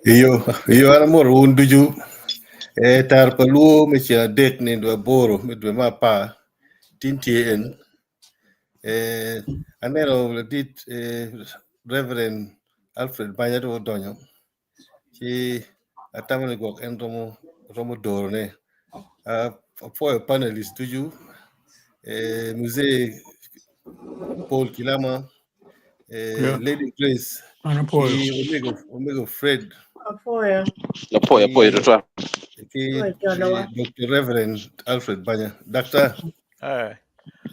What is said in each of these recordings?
Iyo, iyo an amoro wun ducu. E tar pa luo me ceng adek nindo aboro me dwe me apar tin tye en. E, aneno ladit e, Reverend Alfred Banya dong odonyo ci atamo ni gwok en romo romo dorone. Ah, apwoyo panelist ducu e, Mzee Paul Kilama eh, Yeah. Lady Grace An apwoyo. ki omego omego Fred Apoyo. Apoyo, apoyo ki tutwal. ki Apoyo jolowa. eh, Dr. Reverend Alfred Banya. Daktar, Eh,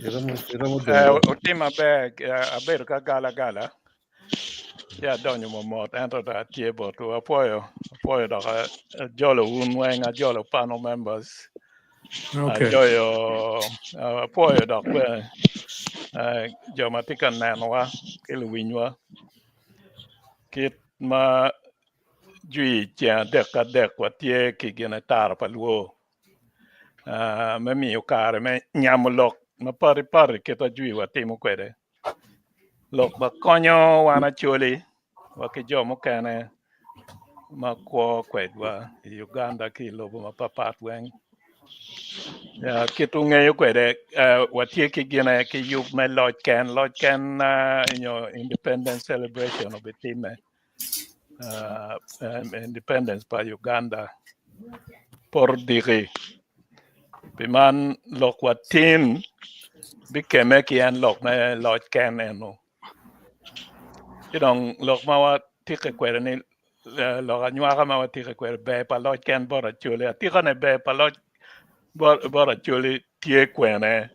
iromo iromo eh, doro. otim maber, eh, abedo ka gala gala. Ci adonyo momot ento dong atye botwu. Apwoyo, apwoyo dok a- ajolo wun weng, ajolo panel members. Okay. Ajoyo, eh, apwoyo dok bene eh, jo ma tye ka nenowa ki luwinywa. Kit ma jwi ceng adek ka adek watye ki gine tara pa luo. Ah, me miyo kare me nyamo lok mapadi padi kit ma jwi watimo kwede. Lok ma konyo wan Acholi wa ki jo mukene ma kwo kwedwa i Uganda ki i lobo mapapat weng. Ya, kit wungeyo kwede eh, watye ki gine ki yub me loc ken loc ken eh, nyo independence celebration obitimme uh, independence pa Uganda poto diki. Pi man lok wa tin bikeme ki en lok me loc ken eno. Ci dong lok ma watike kwede ni eh, lok anywaka ma watike kwede ber pa loc ken bot Acholi. Atika ne ber pa loc bot, bot Acholi tye kwene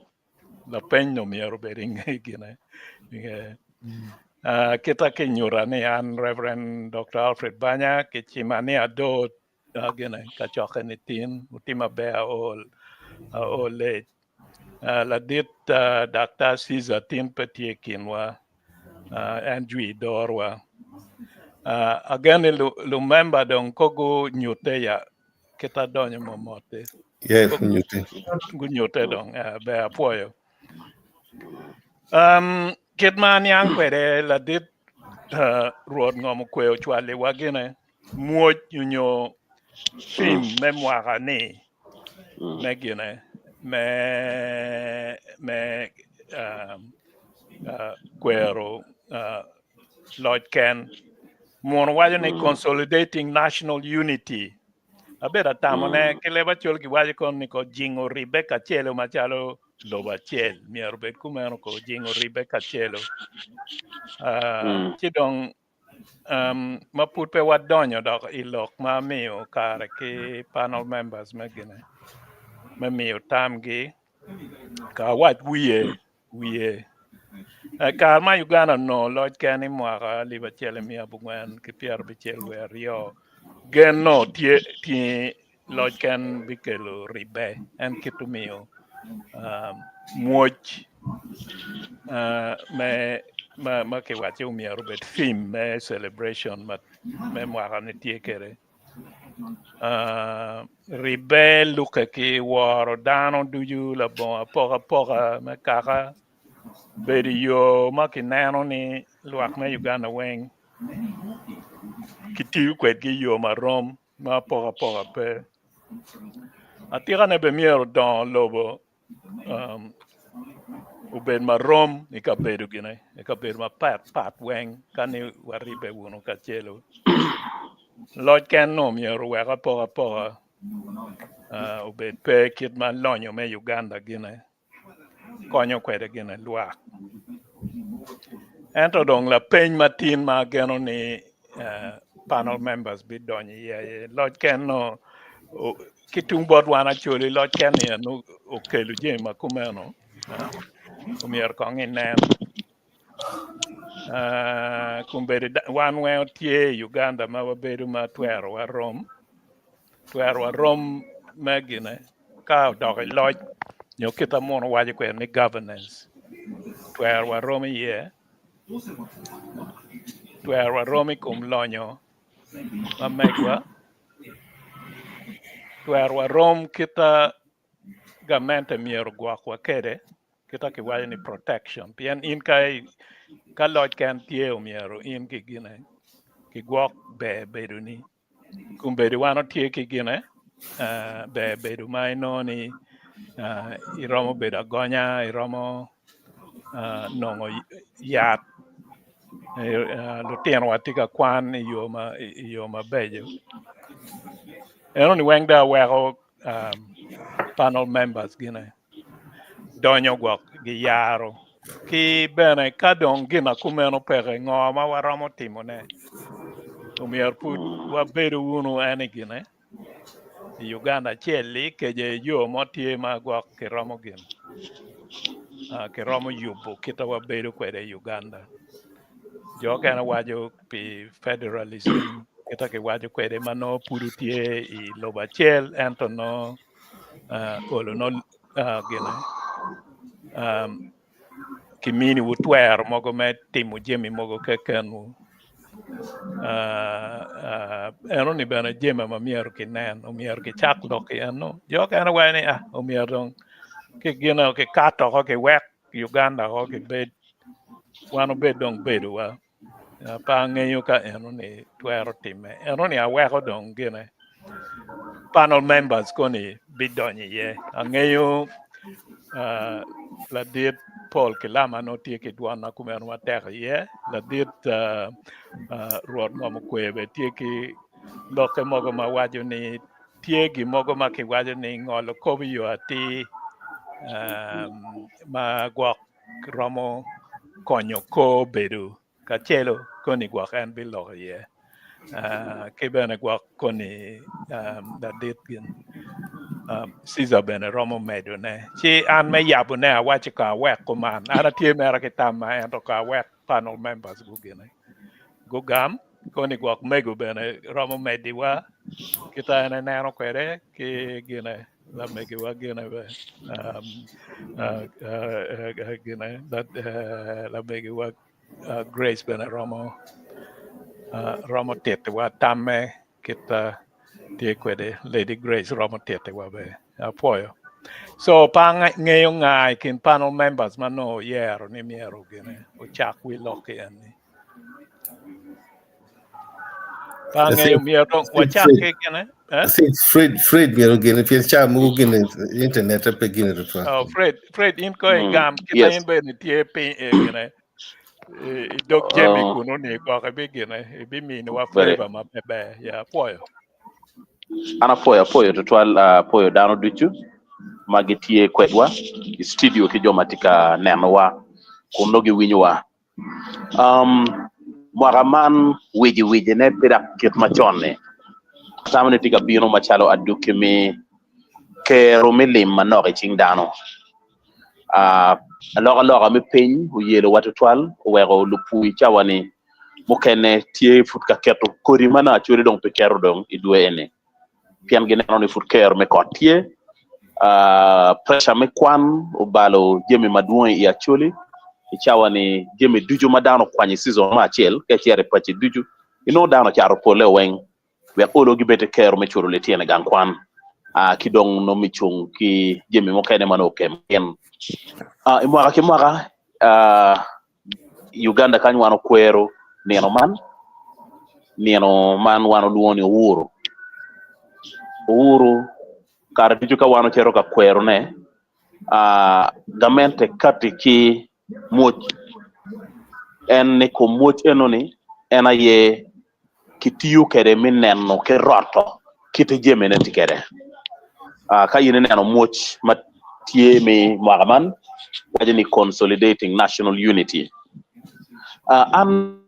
lapeny no myero obed inge gine. Inge. Uh, kita kinyuta ni an Reverend Dr. Alfred Banya kicima ni ado uh, gine kacokke ni tin otima ber aol aol lec. Uh, ladit uh, Dr. Caesar tin pe tye i kinwa uh, en jwi dorwa. Uh, ageni lu, lumemba dong ko gunyute ya kita donyo momote. Yes, nyute. Gunyute dong uh, ber apwoyo. Um, kit ma aniang kwede ladit uh, Rwot ngom okwe ocwaliwa gine mwoc nyo fim me mwaka ni me gine me me um, uh, kwero uh, loc ken muno waco ni consolidating national unity abedo atamone ki leb acol giwaco kono ni ko jingo ribbe kacelo macalo lobo acel myero obed kumeno ko jingo ribbe kacelo uh, ci dong um, ma pud pe wadonyo dok i lok ma miyo kare ki panel members me gine me miyo tamgi ka awac wiye wiye I kare ma Uganda onongo loc ken i mwaka 1962 gen no tye tye loc ken bikelo ribbe en kit omiyo um, mwoc uh, me ma, ma kiwaco myero obed theme me celebration ma, me mwaka ni tye kwede. Uh, ribbe lukke ki woro dano ducu labongo apokapoka me kaka bedo i yo ma kineno ni lwak me Uganda weng kitiyo kwedgi i yo marom ma apokapoka pe. Atikane bene myero dongo lobo um, obed marom i kabedo gine i kabedo mapat pat weng ka ni waribbe wunu kacelo. Loc ken no myero owek apokapoka uh, obed pe kit ma lonyo me Uganda gine konyo kwede gine lwak. Ento dong lapeny matin ma ageno ni uh, panel members bidonyo iye aye loc ken no o- ki tung bot wan Acholi loc ken ni en okelo jami ma kumeno uh, omyero kong inen uh, kombeddi wan weng tye i Uganda ma wabedo ma twerowa rom twerowa rom me gine ka odok i loc nyo kit ma muno waco kwede ni governance twerowa rom iye twerowa rom i kom lonyo ma megwa twerowa rom kita gamente myero gwokwa kede kita kiwaco ni protection pien in ka ka loc ken tye omyero in ki gine kigwok ber bedoni. Kombeddi wan watye ki gine ber bedo ma inongo ni iromo bedo agonya, iromo nongo yat, lutinowa tye ka kwan i yo mabeco. Enoni weng dong aweko panel members gine donyo gwok giyaro ki bene ka dong gin ma kumeno peke ngo ma waromo timone omyero pud wabedo wunu en i gine i Uganda acel-li kece yo mo tye ma gwok kiromo gin kiromo yubo kit ma wabedo kwede i Uganda jo okene waco pi federalism kit ma kiwaco kwede ma nongo pud tye i lobo acel ento nongo olo nongo gine kiminiwu twero mogo me timo jami mogo kekenwu enoni bene jami ma myero kinen omyero kicak lok ki eno jo okene waco ni ah omyero dong ki gine kikat oko kiwek Uganda oko kibed wan obed dong bedowa pe angeyo ka enoni twero timme enoni aweko dong gine panel members koni bidonyo iye angeyo ladit Paul Kilama nongo tye ki dwon ma kumeno matek iye ladit Rwot Ngom Okwe bene tye ki lokke mogo ma waco ni tye gin mogo ma kiwaco ni ngolo kop i yo atir ma gwok romo konyo kor bedo kacelo koni gwok en biloko iye ki bene gwok koni ladit gin Caesar bene romo medone ci an me yabone awaco ka awek kuman an atye mere ki tamma ento ka awek panel members gugine gugam koni gwok mego bene romo mediwa kita en eneno kwede ki gine lamegiwa gine be gine lamegiwa Grace bene romo romo tittiwa tamme kit tye kwede Lady Grace romo tittiwa bene apwoyo so pe angeyo nga i kin panel members ma nongo oyero ni myero gine ocak wi lok ki eni pe angeyo myero dong wacak ki gine eh? Fred, Fred myero gine pien ca mogo gine internet pe gine tutwal. Oh, Fred, Fred in ko igam kita in bene tye piny gine i dog jami kunu ni gwok ibigine ibiminiwa flavor ma ber ya apwoyo. An apwoyo apwoyo tutwal apwoyo dano ducu ma gitye kwedwa i studio ki jo ma tye ka nenowa kun nongo giwinyowa. Um, mwaka man wici wicine pe dok kit macon-ni. Atamo ni tye ka bino macalo adwogi me kero me lim manok i cing dano. Uh, alokaloka me piny oyelowa tutwal oweko lupur i cawa-ni mukene tye pud ka keto kodi ma nongo acwali dong pe keto dong i dwe eni pien gineno ni pud kero me kot tye. Uh, pressure me kwan obalo jami madwong i Acholi i cawa ni jami ducu ma dano okwanyo i season me acel ka icito i paci ducu inongo dano ocato pole weng wek olo gibed ki kero me culo litino i gang kwan uh, ki dong nongo me cung ki jami mukene ma nongo okem gin. Uh, i mwaka ki mwaka uh, Uganda kany wan okwero nino man, nino man wan olwongo ni Uhuru. Uhuru kare ducu ka wan ocito ka kwerone, uh, gamente kati ki mwoc. En ni kom mwoc enoni en aye kitiyo kwede me neno ki roto kite jamine tye kwede. Uh, ka in ineno mwoc ma tye me mwaka man, waco ni consolidating national unity. Uh, an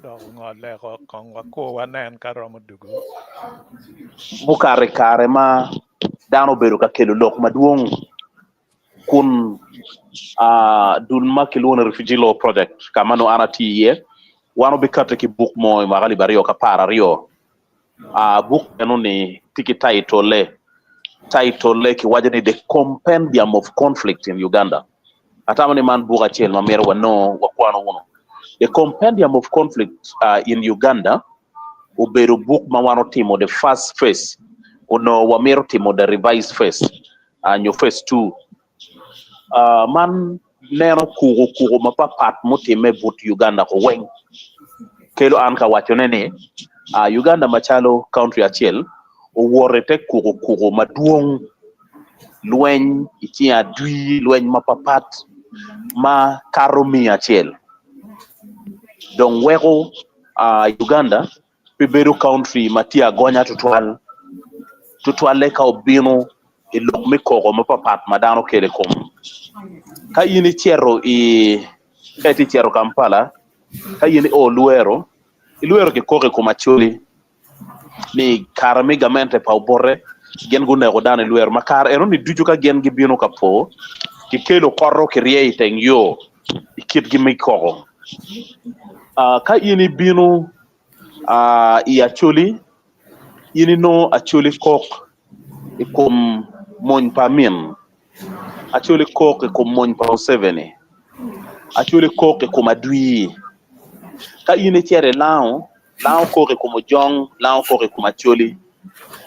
Dok ongole kong wakur wanen ka romo dugu. Mukato i kare ma dano obedo ka kelo lok madwong kun dul ma kilwongo ni Refugee Law Project ka ma nongo an atiyo iye, wan obikati ki buk mo i mwaka alip aryo ki apar aryo. Buk meno-ni tye ki taitole, taitole kiwaco ni The Compendium of Conflict in Uganda. Atamo ni man buk acel ma myero wanongo wakwano wunu. The Compendium of Conflict in Uganda obedo buk ma wan otimo the first phase, onongo wamito timo the revised phase nyo phase 2. Man. neno kuku kuku mapapat mutimme but Uganda ko weng kelo an ka wacone ni Uganda macalo country acel owoto ite kuku kuku madwong lweny i cing adwi lweny mapapat ma kato miya acel dong weko Uganda pe bedo country ma tye agonya tutwal tutwalle ka obino i lok me koko mapapat ma dano kelo i kom. Ka in icito i ka itye cito Kampala ka in i o Luero, i Luero kikoko i kom Acholi ni kare me gamente pa Obote gin guneko dano i Luero ma kare eno-ni ducu ka gin gibino ka po kikelo koto kiryeyo i teng yo i kitgi me koko. Ka in ibino i Acholi, in inongo Acholi kok i kom mony pa Amin, Acholi kok i kom mony pa Museveni, Acholi kok i kom adwii. Ka in icito i Lango, Lango kok i kom Ojong, Lango kok i kom Acholi.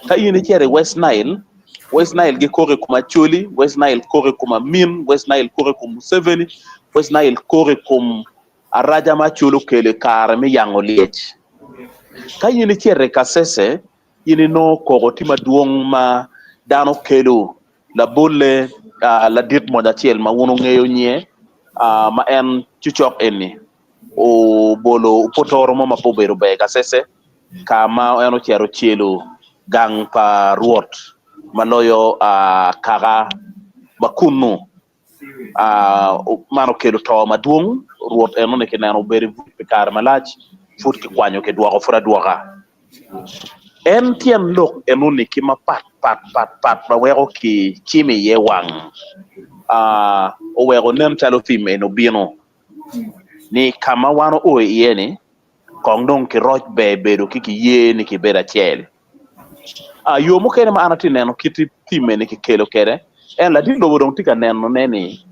Ka in icito i West Nile, West Nile gikok i kom Acholi, West Nile kok i kom Amin, West Nile kok i kom Museveni, West Nile kok i kom araca ma Acholi okelo i kare me yango lyec. Ka in icito i Kasese, in inongo koko tye madwong ma dano kelo, labolle ladit mony acel ma wun wungeyo nyinge ma en cucok eni obolo opotoro mo ma pe obedo ber i Kasese ka ma en ocito ocelo gang pa rwot ma loyo kaka ma kunnu. Man okelo to madwong, Rwot enoni kineno obedo i buc pi kare malac, pud kikwanyo kidwoko pud adwoka. En tyen lok enoni ki mapat pat pat pat ma weko kicimo iye wang oweko nen calo tim eni obino ni ka ma wan oo iye-ni kong dong kiroc ber bedo ki kiye ni kibedo acel. Yo mukene ma an atye ka neno kit tim eni kikelo kwede, en latin lobo dong tye ka nenone ni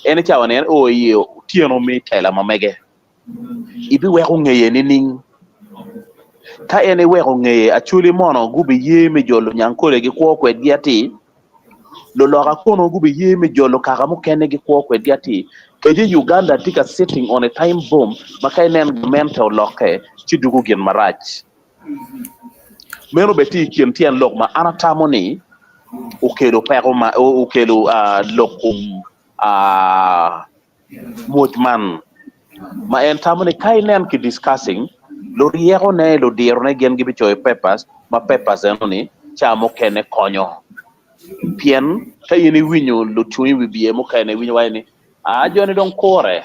en i cawa ni en o iye otyeno me tela ma mege. Ibiweko ngeye nining? Ka en iweko ngeye, Acholi mono gubiye me jolo Nyankole gikwo kwedgi atir? Luloka kono gubiye me jolo kaka mukene gikwo kwedgi atir? Kece Uganda tye ka sitting on a time bomb ma ka inen gamente olokke ci dugo gin marac. Meno bene tye i kin tyen lok ma an atamo ni okelo peko ma okelo lok kom mwoc man ma en tamo ni ka inen ki discussing luryeko ne ludiro ne gin gibicoyo papers ma papers eno ni ca mukene konyo pien ka in iwinyo lucung i wi bye mukene iwinyo waco ni Aa joni dong kure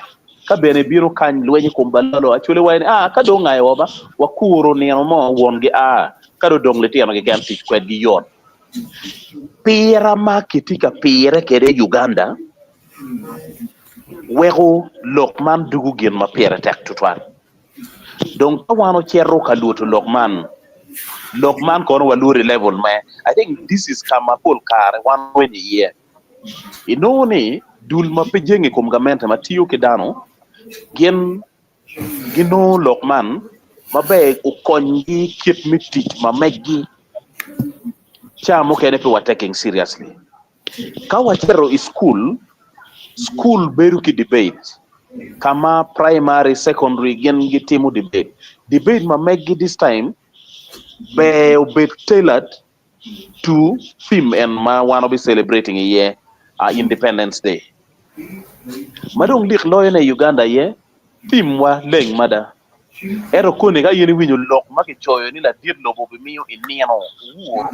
ka bene ibino kany lweny i kom balalo acwali waco ni aa ka dong ongayo wa ba wakuru nino mo wongi aa ka dong odong litino keken tic kwedgi yot. Pira ma kitye ka pire kwede i Uganda weko lok man dugo gin ma pire tek tutwal. Dong ka wan ocito ka lwoto lok man, lok man kono walwoto i level me I think this is ka ma pol kare wan rwenyo iye. Inongo ni dul ma pe jenge i kom gamente ma tiyo ki dano gin ginongo lok man maber okonygi kit me tic ma meggi. Ca mukene pe wa taking seriously. Ka wacito i school, school bedo ki debate ka ma primary, secondary gin gitimo debate. Debate ma meggi this time ber obed tailored to theme en ma wan obi celebrating iye Independence Day. Ma dong lik loyo ne i Uganda aye theme wa leng mada. Ento koni ka in iwinyo lok ma kicoyo ni ladit lobo obimiyo inino owur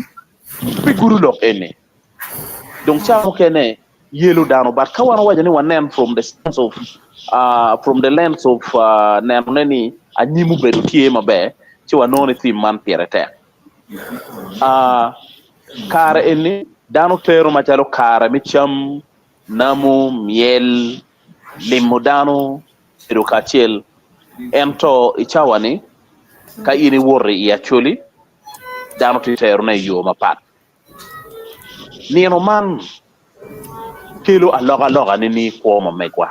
pi gudo lok eni. Dong ca mukene yelo dano but ka wan owaco ni wanen from the sense of from the lens of neno ne ni anyim obedo tye maber ci wanongo ni theme man pire tek. Kare eni dano tero macalo kare me cam, namo, myel, limo dano, bedo kacel. Ento i cawa-ni, ka in iwoto i Acholi, dano tye terone i yo mapat. Nino man kelo alokaloka nining i kwo ma megwa?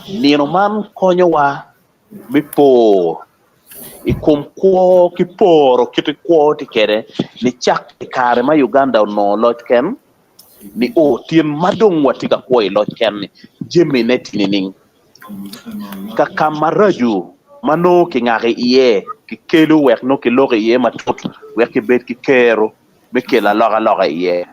Nino man konyowa me po i kom kwo ki poro kit kwo tye kwede nicak i kare ma Uganda onongo loc ken. Ni o tyen ma dong watye ka kwo i loc ken-ni, jamine tye nining? Ka ka maraco ma nongo kingako iye kikelo wek nongo kiloko iye matut wek kibed ki kero me kelo alokaloka iye.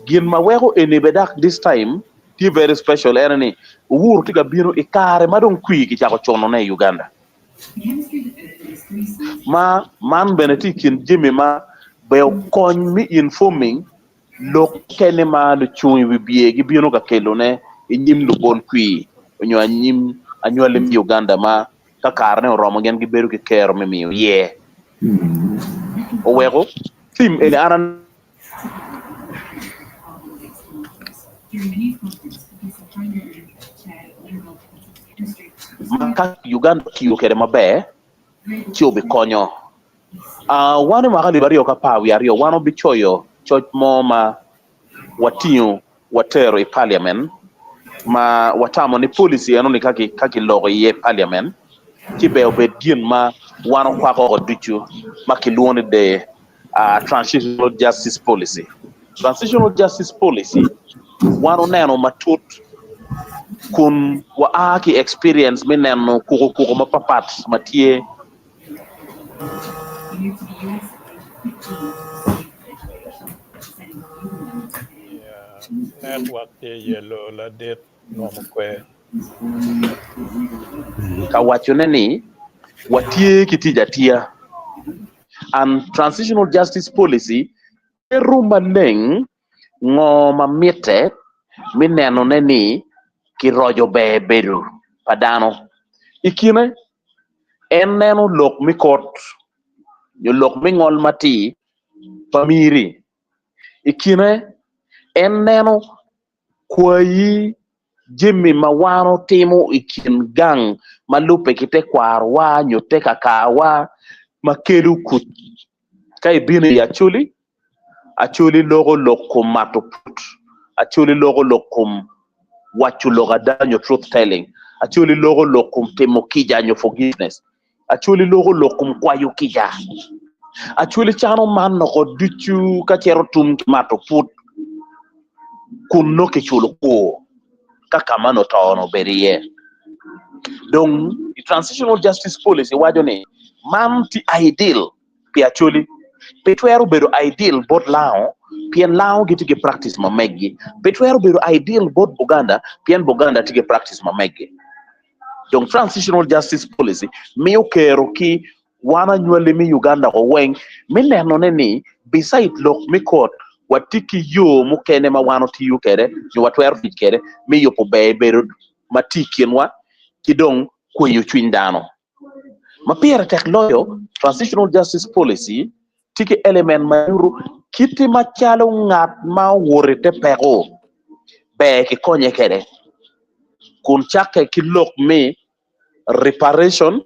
Gin ma weko eni bene dok this time tye very special ene ni Uhuru tye ka bino i kare ma dong kwir kicako cunone i Uganda. Ma man bene tye i kin jami ma ber okony me informing lok mukene ma lucung i wibye gibino ka kelone i nyim lubol kwir onyo anyim anywali me Uganda ma ka karene oromo gin gibedo ki kero me miyo yer. Oweko tim eni an Ma ka Uganda otiyo kwede maber ci obikonyo. Wan i mwaka 2012 wan obicoyo coc mo ma watingo watero i parliament ma watamo ni policy eno ni ka kiloko iye i parliament ci ber obed gin ma wan okwako oko ducu ma kilwongo ni the Transitional Justice Policy. Transitional Justice Policy wan oneno matut kun wa a ki experience me neno kuku kuku mapapat ma tye. Network tye yelo ladit nwomo kwer. Ka wacone ni watye ki tic atiya and Transitional Justice Policy keto maleng ngo ma mitte me nenone ni kiroco ber bedo pa dano. I kine, en neno lok me kot nyo lok me ngol matir pa miri. I kine, en neno kwayi jami ma wan otimo i kin gang ma lubbe ki tekwarowa nyo te kakawa ma kelo kuc. Ka ibino i Acholi, Acholi loko lok kom mato put, Acholi loko lok kom waco lok ada nyo truth telling, Acholi loko lok kom timo kica nyo forgiveness, Acholi loko lok kom kwayo kica. Acholi cano man noko ducu ka cito tum ki mato put kun nongo kiculo kwor ka ka ma nongo to-ni obedo iye. Dong i Transitional Justice Policy waco ni man tye ideal pi Acholi. Pe twero bedo ideal bot Lango pien Lango gitye ki practice ma meggi. Pe twero bedo ideal bot Buganda pien Buganda tye ki practice ma meggi. Dong Transitional Justice Policy miyo kero ki wan anywali me Uganda ko weng me neno ne ni beside lok me court watye ki yo mukene ma wan otiyo kede nyo watwero tic kede me yubo ber bedo ma tye i kinwa ki dong kweyo cwiny dano. Ma pire tek loyo, Transitional Justice Policy tye ki element ma nyuto kite macalo ngat ma owoto i te peko ber kikonye kwede kun cakke ki lok me reparation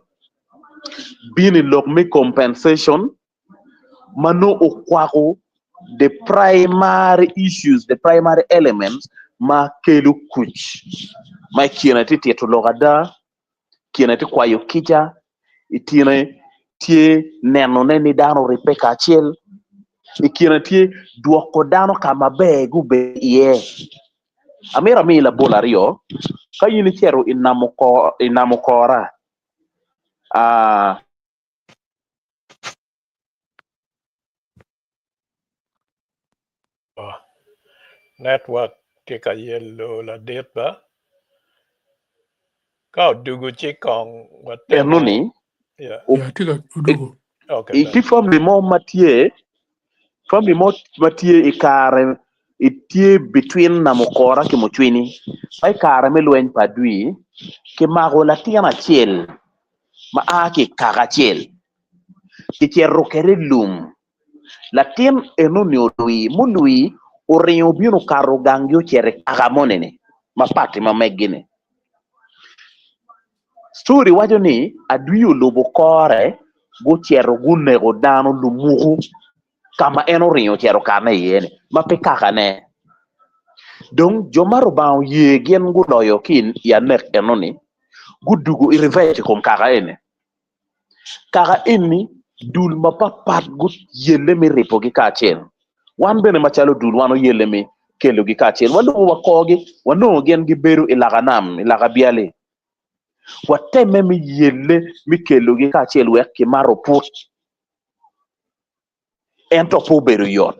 bino i lok me compensation ma nongo okwako the primary issues, the primary elements ma kelo kuc ma i kine tye tito lok ada kine tye kwayo kica, i kine tye nenone ni dano oribbe kacel, i kine tye dwoko dano ka maber gubed iye. Amito ami labol aryo, ka in icito i namo kora, Network tye ka yelo ladit ba ka odugo ci kong watemo Enoni yeah. Ya, tye ka odugo. Okay, i tye family mo ma tye family mo ma tye i kare itye between Namukora ki Mucwini ma i kare me lweny pa adwi kimako latin acel ma a ki i kaka acel kicito kwede i lum Latin enoni olwi, mulwi oringo obino okato ganggi ocito i kaka moni-ni ma pat ki ma meggi-ni. Story waco ni adwi olubo kore gucito guneko dano lumuku ka ma en oringo ocito okane iye-ni ma pe kakane. Dong jo ma Rubanga oye gin guloyo ki i anek enoni gudugo i revenge i kom kaka eni. Kaka eni, dul mapatpat guyelle me ribogi kacel. Wan bene macalo dul wan oyelle me kelogi kacel. Walubo wa korgi, wanongo gin gibedo i laka nam, i laka byali. Watemme me yelle me kelogi kacel wek kimat oput. Ento pe obedo yot.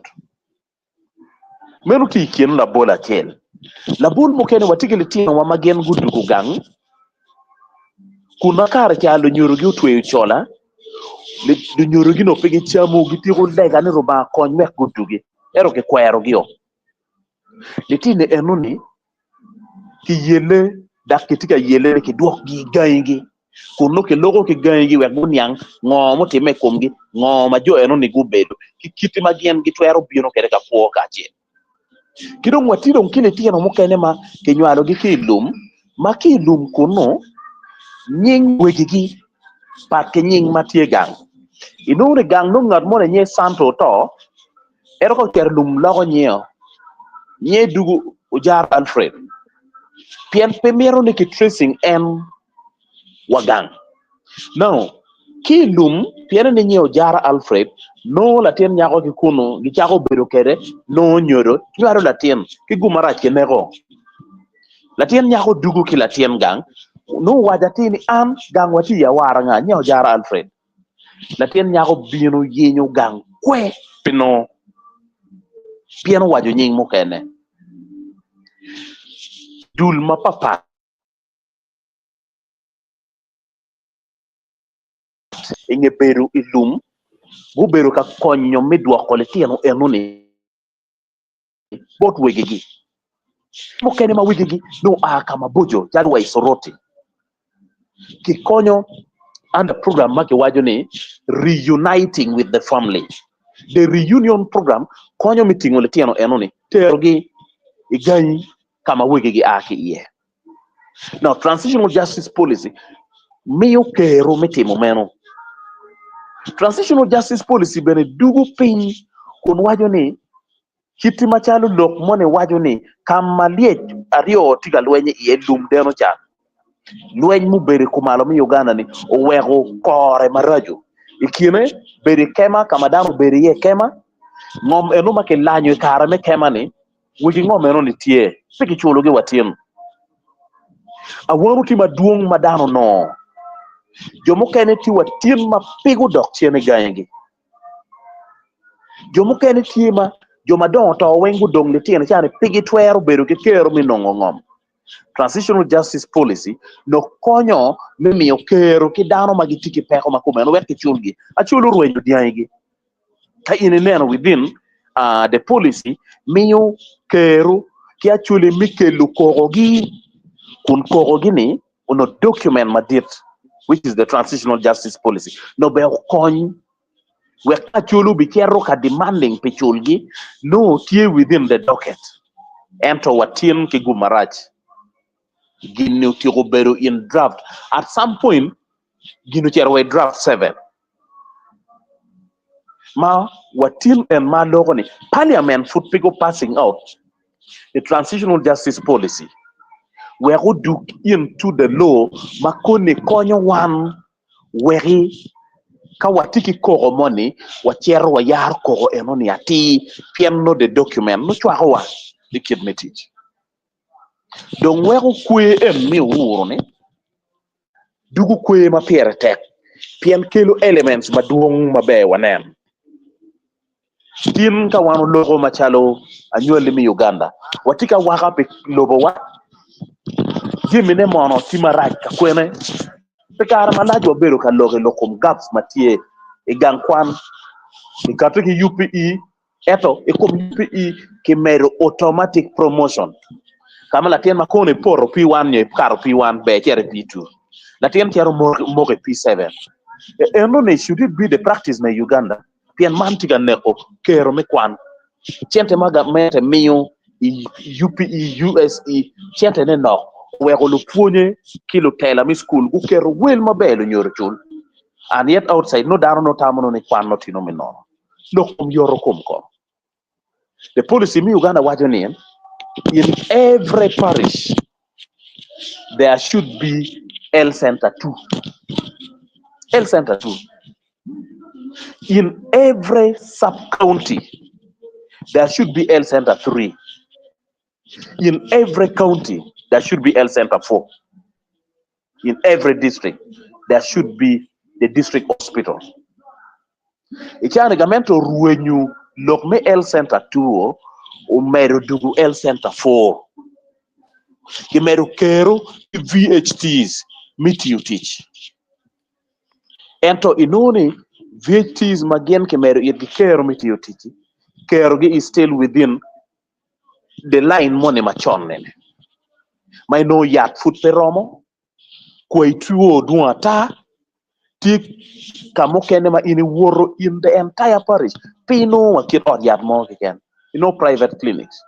Meno tye i kin labol acel. Labol mukene watye ki litinowa ma gin gudugo gang kun ma kare ca lunyodogi otweyo cola, lunyodogi nongo pe gicamo, gitiko lega ni Rubanga kony wek gudugi, ento kikwerogi-o. Litini enoni kiyelle dok kitye ka yelle ni kidwokgi i gangigi kun nongo kiloko ki gangigi wek guniang ngo mutimme i komgi, ngo ma jo enoni gubedo, ki kit ma gin gitwero bino kwede ka kwo kacel. Ki dong watye dong ki litino mukene ma kinywalogi ki i lum, ma ki i lum kunnu nying wegigi pat ki nying ma tye gang. Inongo ni gang nongo ngat moni nyinge Santo oto, Ento ka ocito lum loko nyinge, nyinge dugo ojaro Alfred pien pe mito ni ki tracing en wa gang. Now, ki i lum pien ni nyinge ojaro Alfred, nongo latin nyako ki kunu gicako bedo kede, nongo nyodo, nywalo latin ki gum marac kineko. Latin nyako dugo ki latin gang, nongo owaco atir ni an gang watye i awara nga, nyinge ojaro Alfred. Latin nyako bino yenyo gang kwe pi nongo pien owaco nying mukene. Dul mapapat i nge bedo i lum gubedo ka konyo me dwoko litino enoni bot wegigi. Mukene ma wegigi nongo oa ka maboco calo wa i Soroti kikonyo under program ma kiwaco ni reuniting with the family. The reunion program konyo me tingo litino enoni terogi i gangi ka ma wegigi a ki iye. Now, transitional justice policy miyo kero me timo meno. Transitional justice policy bene dugo piny kun waco ni Kit macalo lok moni waco ni, Ka ma lyec aryo tye ka lweny iye, lum deno can. Lweny mubedo i kumalo me Uganda-ni oweko kore maraco. I kine, bedo i kema ka ma dano obedo iye i kema, ngom eno ma kilanyo i kare me kema-ni, wegi ngom eno-ni tye, pe kiculogi wa tin. Awano tye madwong ma dano onongo. Jo mukene tye wa tin ma pe gudok cen i gangigi. Jo mukene tye ma jo madongo oto weng gudong litino cani pe gitwero bedo ki kero me nongo ngom. Transitional Justice Policy nok konyo me miyo kero ki dano ma gitye ki peko ma kumeno wek kiculgi. Acol orwenyo dyangigi. Ka in ineno within the policy miyo kero ki acoli me kelo kokogi kun kokogi-ni onongo document madit which is the transitional justice policy nongo bene okony wek ka Acholi obicito ka demanding pi culgi nongo tye within the docket ento watin ki gum marac gin-ni otyeko bedo in draft at some point gin ocito wa i draft 7 ma watin en ma aloko ni parliament pud pe gu passing out the transitional justice policy wek odug into the law ma koni konyo wan weki ka watye ki koko moni wacito wayaro koko enoni atir pien nongo the document nongo cwako wa i kit me tic. Dong weko kwer en me owuro ni dugo kwer ma pire tek pien kelo elements madwong maber wanen. Tin ka wan oloko macalo anywali me Uganda, watye ka waka pi lobowa, jamine mono tye marac ka kwene. Pi kare malac wabedo ka lok i lok kom gaps ma tye i gang kwan, kikati ki UPE, ento i kom UPE kimedo automatic promotion ka ma latin ma kono ipoto P1 nyo ikato P1 ber icito i P2, latin cito moko i P7. Enoni should it be the practice me Uganda? Pien man tye ka neko kero me kwan. Cente ma gamente miyo i UPE, USE centene nok oweko lupwonye ki lutela me cukul guketo wel maber lunyodo cul. And yet outside nongo dano nongo tamo ni kwan nongo tye me nono. Lok kom yoto kom kono. The policy me Uganda waco ni in every parish there should be health center 2. Health center 2. In every sub county. There should be health center 3. In every county, there should be health center 4. In every district, there should be the district hospital. I caa-ni gamente orwenyo lok me health center 2 omedo dugu health center 4. Kimedo kero ki VHTs me tiyo tic. Ento inongo ni VHTs ma gin kimedo itgi kero me tiyo tic-ci, kerogi is still within the line moni macon nene ma inongo yat pud pe romo, kwai two dwong ata, tye ka mukene ma in iwoto in the entire parish pe inongo wa kit ot yat mo keken, inongo private clinics.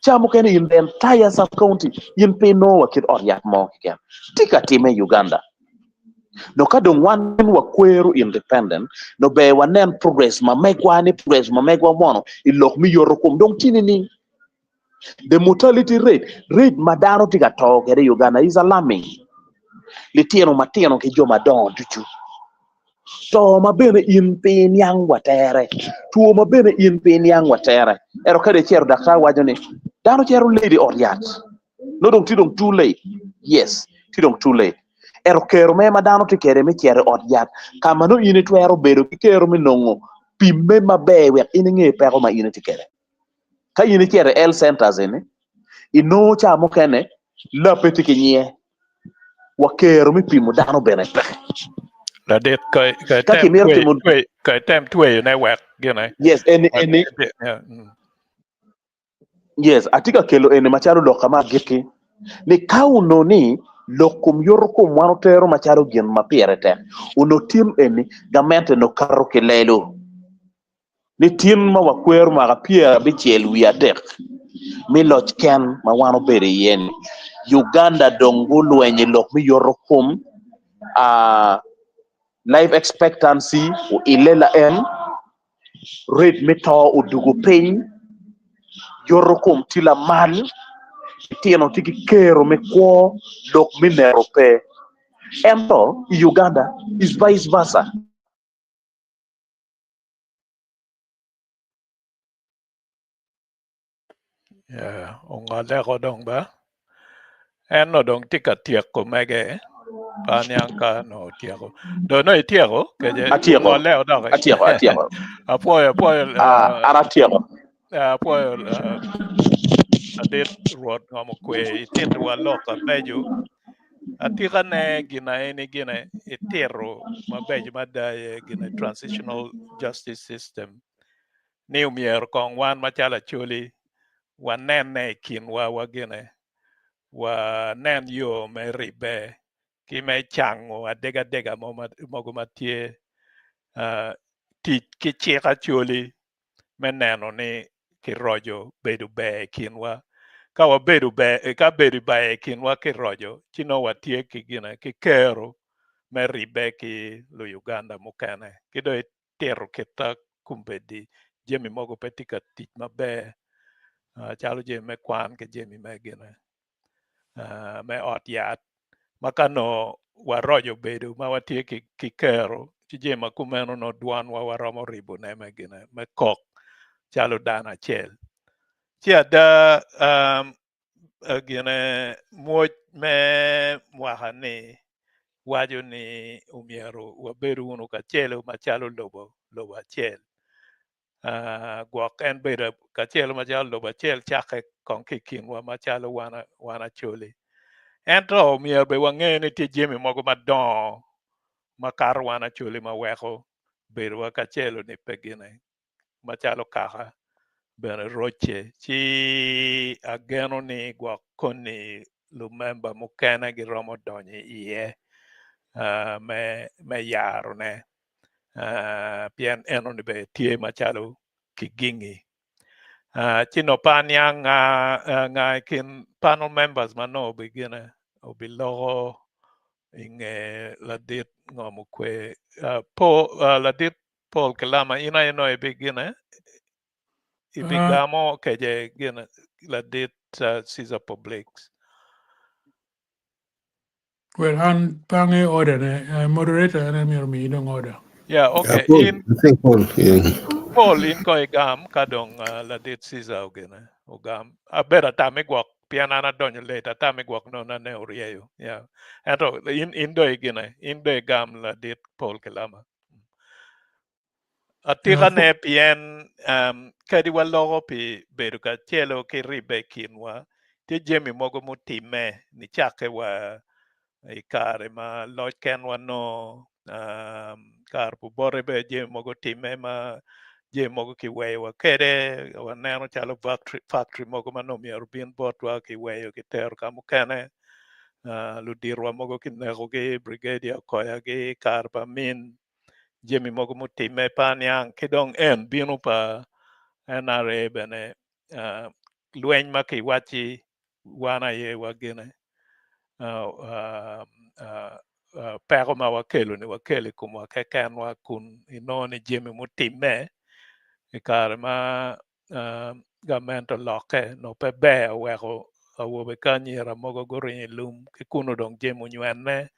Ca mukene in the entire sub county in pe inongo wa kit ot yat mo keken. Tye ka time i Uganda. Dok ka dong wan wakwero independent, no ber wanen progress ma megwa ni progress ma megwa mono i lok me yoto kom dong tye nining? The mortality rate, rate ma dano tye ka to kwede i Uganda is alarming. Litino matino ki jo madongo ducu. To ma bene in pe iniang wa tere. Two ma bene in pe iniang wa tere. Ento kadi icito daktar waco ni dano cito lady i ot yat. Nongo dong tye dong too late. Yes, tye dong too late. Ento kero me ma dano tye kwede me cito i ot yat ka ma nongo in itwero bedo ki kero me nongo pimme maber wek in inge peko ma in itye kwede. Ka in icito i health centers eni, inongo ca mukene lape tye ki nyiye wa kero me pimo dano bene peke. Ladit ka Ka item kimito tweyo timo tweyo ka item tweyone wek gine yes eni wek eni yeah, mm. Yes, atye ka kelo eni macalo lok ka ma agikki, ni ka onongo ni lok kom yoto kom wan otero macalo gin ma pire tek, onongo tin eni gamente onongo kato ki lelo ni tin ma wakwero mwaka 73 me loc ken ma wan obedo iye ni, Uganda dong gulwenyo i lok me yoto kom, ah, life expectancy oile laen, Rate me to odwogo piny, yoto kom tye lamal, litino tye ki kero me kwo, lok me nero pe. Ento i Uganda is vice versa. Yeah, ongoleko dong ba. En no dong tye ka tyeko mege. Pa niang ka no otyeko. Do no ityeko keje Atyeko. ongoleko dok. Atyeko, atyeko. Apwoyo, apwoyo. Ah, an atyeko. Apwoyo ladit Rwot ngomo kwe ititowa lok abeco. Atika ne gin eni gine itito mabeco mada aye gine transitional justice system. Ni omyero kong wan macalo Acholi wanenne i kinwa wa gine, wanen yo me ribbe ki me cango adegadega mogo ma tye, tic ki cik Acholi me neno ni kiroco bedo ber i kinwa. Ka wabedo ber, ka bedo ber i kinwa kiroco, ci nongo watye ki gine, ki kero me ribbe ki lu Uganda mukene ki dong tito kita kombeddi jami mogo pe tye ka tic maber calo jami me kwan ki jami me gine me ot yat ma ka nongo waroco bedo ma watye ki kero ci jami ma kumeno nongo dwanwa waromo ribone me gine me kok calo dano acel. Ci ada gine mwoc me mwaka-ni waco ni omyero wabedu wunu kacelo macalo lobo, lobo acel. Gwok en bedo kacelo macalo lobo acel cakke kong ki i kinwa macalo wan Acholi. Ento omyero bene wange ni tye jami mogo madongo makato wan Acholi ma weko bedowa kacelo-ni pe gine macalo kaka bene rocce ci ageno ni gwok koni lumemba mukene giromo donyo iye me yarone pien enoni bene tye macalo kigingi. Ci nongo pe aniang nga i kin panel members ma nongo obigine obiloko i nge ladit ngom okwe ladit Paul Kilama in aye nongo ibigine ibigamo keje gine ladit Caesar Publix. Well, an pe angeyo order ne. Moderator en aye myero omiyi dong order. Yeah, okay. Paul, In I think Paul, yeah. Paul in ko igam ka dong ladit Caesar ogene ogam. Abedo atami gwok pien an adonyo late atami gwok nongo ane oryeyo. Yeah. Ento in in do igine in do igam ladit Paul Kilama. Atika ne pien um, kadi waloko pi bedo kacelo ki ribbe i kinwa, tye jami mogo mutimme nicakke wa i kare ma loc kenwa nongo kare pa obote bene jami mogo otimme ma jami mogo kiweyowa kwede waneno calo factory mogo ma nongo myero obin botwa kiweyo kitero ka mukene luditowa mogo kinekogi brigadier okoyagi kare pa Amin jami mogo mutimme pe aniang ki dong en bino pa NRA bene lweny ma kiwacci wan aye wagine peko ma wakelo ni wakelo i komwa kekenwa kun inongo ni jami mutimme i kare ma gament olokke nongo pe ber oweko awobe ki anyira mogo guringo i lum ki kunu dong jami onywene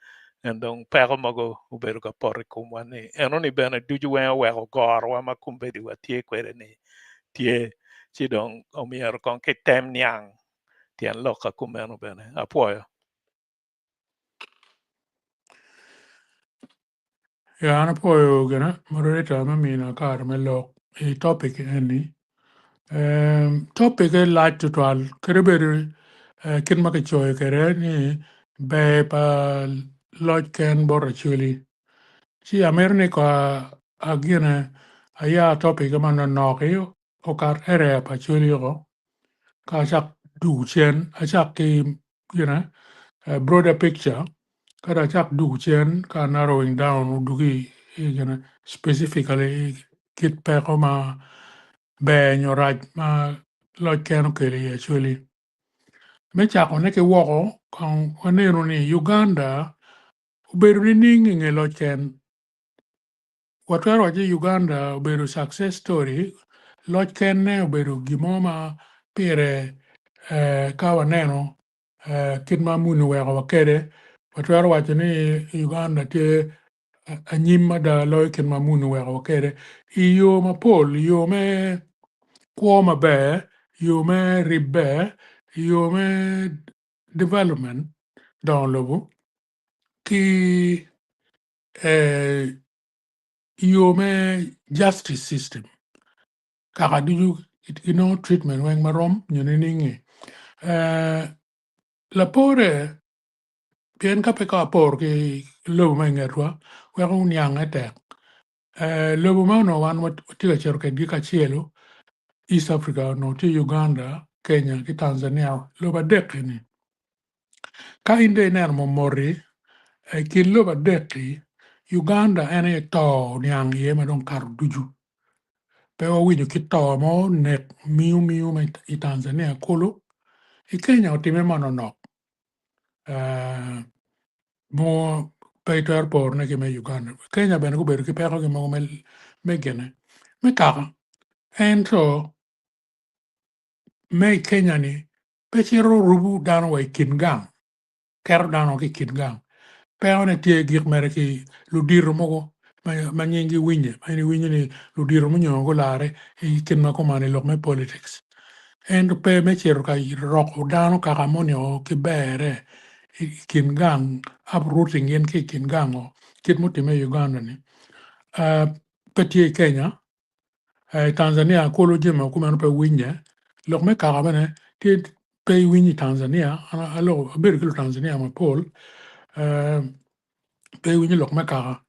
en dong peko mogo obedo ka poto i komwa ni enoni bene ducu weng oweko gorowa ma kombeddi watye kwede ni tye ci dong omyero kong kitem niang tyen lok ka kumeno bene apwoyo. Ya an apwoyo gine moderator me mina kare me lok i topic eni. Um, topic e lac tutwal kadi bed eh, kit ma kicoyo kwede ni ber pa loc ken bot Acholi. Ci amito ni ko agine aya topic ma nonoki okat area pa Acholi oko ka acak dugu cen acak ki gine broader picture ka dong acak dugu cen ka narrowing down odugi i gine specifically kit peko ma ber nyo rac ma loc ken okelo i Acholi. Me cakone ki woko kong wanenu ni Uganda obedo nining i nge loc ken? Watwero waco ni Uganda obedo success story, loc kenne obedo gin mo ma pire ka waneno kit ma muni owekowa kwede, watwero waco ni Uganda tye anyim mada loyo kit ma muni owekowa kwede i yo mapol, i yo me kwo maber, i yo me ribbe, i yo me development dongo lobo ki i yo me justice system kaka ducu ginongo treatment weng marom nyo nining-ngi. Lapore pien ka pe ka waporo ki lobo ma ingetwa weko niange tek. Lobo ma onongo wan watye ka cito kwedgi kacelu East Africa onongo tye Uganda, Kenya ki Tanzania lobo adek eni. Ka in dong ineno momoti i kin lobo adek-ki, Uganda en aye to oniang iye ma dong kato ducu. Pe wawinyo kit to mo nek miyo miyo ma i Tanzania kulu, i Kenya otimme manonok mo pe itwero porone ki me Uganda. Kenya bene gubedo ki pekogi mogo me gine me kaka ento me i Kenya ni pe cito rubo dano wa i kin gang, keto dano ki i kin gang. Pekone tye gik mere ki ludito mogo ma nyinggi winye, ma in iwinyo ni ludito munyomo gularre i kit ma kuman i lok me politics. Ento pe me cito ka roko dano kaka moni-o ki berre i kin gang, uprooting gin ki i kin gang-o kit mutimme i Uganda-ni. Pe tye i Kenya, I Tanzania kulu jami ma kumeno pe winye, lok me kaka bene tye pe iwinyo i Tanzania, an aloko abedo ki Lutanzania mapol pe iwinyo lok me kaka.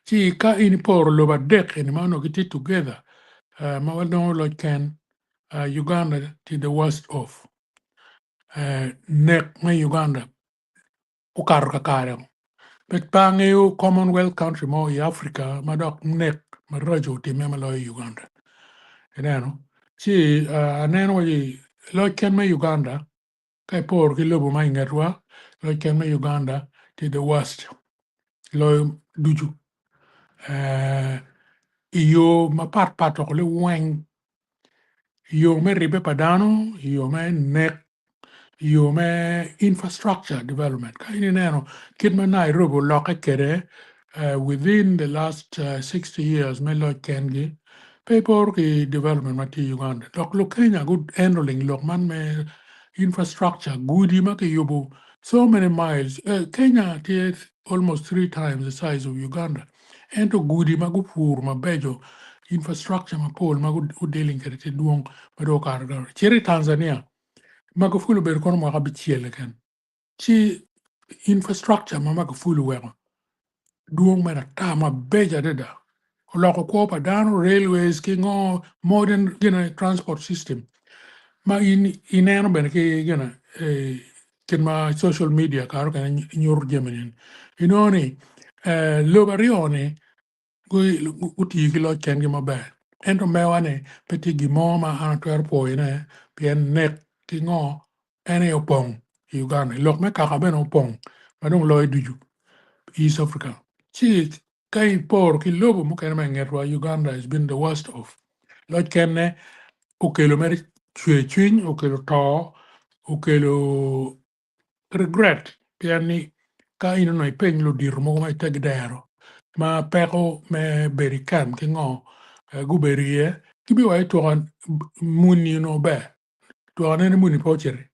Ci ka in iporo lobo adek eni ma onongo gitye together ma wanongo loc ken, Uganda tye the worst off. Nek me Uganda okato kakare. Pe pe angeyo Commonwealth country mo i Africa ma dok nek maraco otimme ma loyo Uganda. Ineno? Ci uh, aneno waci loc ken me Uganda ka iporo ki lobo ma i ngetwa, loc ken me Uganda tye the worst loyo ducu. Uh, i yo mapat pat woko liweng, i yo me ribbe pa dano, i yo me nek i yo me infrastructure development. Ka in ineno kit ma Nairobi olokke kwede within the last 60 years me loc kengi, Pe iporo ki development ma tye i Uganda. Dok Lukenya gu handling lok man me infrastructure, gudi ma kiyubo so many miles. Kenya tye almost 3 times the size of Uganda. Ento gudi ma gupuro mabeco, infrastructure mapol ma gu dealing kwede tye dwong ma dong okato kare. Cito i Tanzania, Magufuli obedo kono mwaka 6 keken. Ci infrastructure ma Magufuli oweko dwong mere ata mabeco adada. Oloko kwo pa dano, railways ki ngo, modern gine transport system. Ma in ineno bene ki gine kit ma social media kare okene nyuto jami ni. Inongo ni lobo aryo ni gutiyo ki loc kengi maber. Ento mewa ni pe tye gin mo ma an atwero pwoyone pien nek ki ngo en aye opong i Uganda. Lok me kaka bene opong ma dong loyo ducu East Africa. Ci ka iporo ki lobo mukene ma i ngetwa, Uganda has been the worst off. Loc kene okelo mere cwer cwiny, okelo to, okelo regret pien ni ka in onongo ipeny ludito mogo ma ite gidero ma peko me bedo i camp ki ngo gubedo iye gibiwaco ni twaka muni onongo ber twaka nene muni pe ociti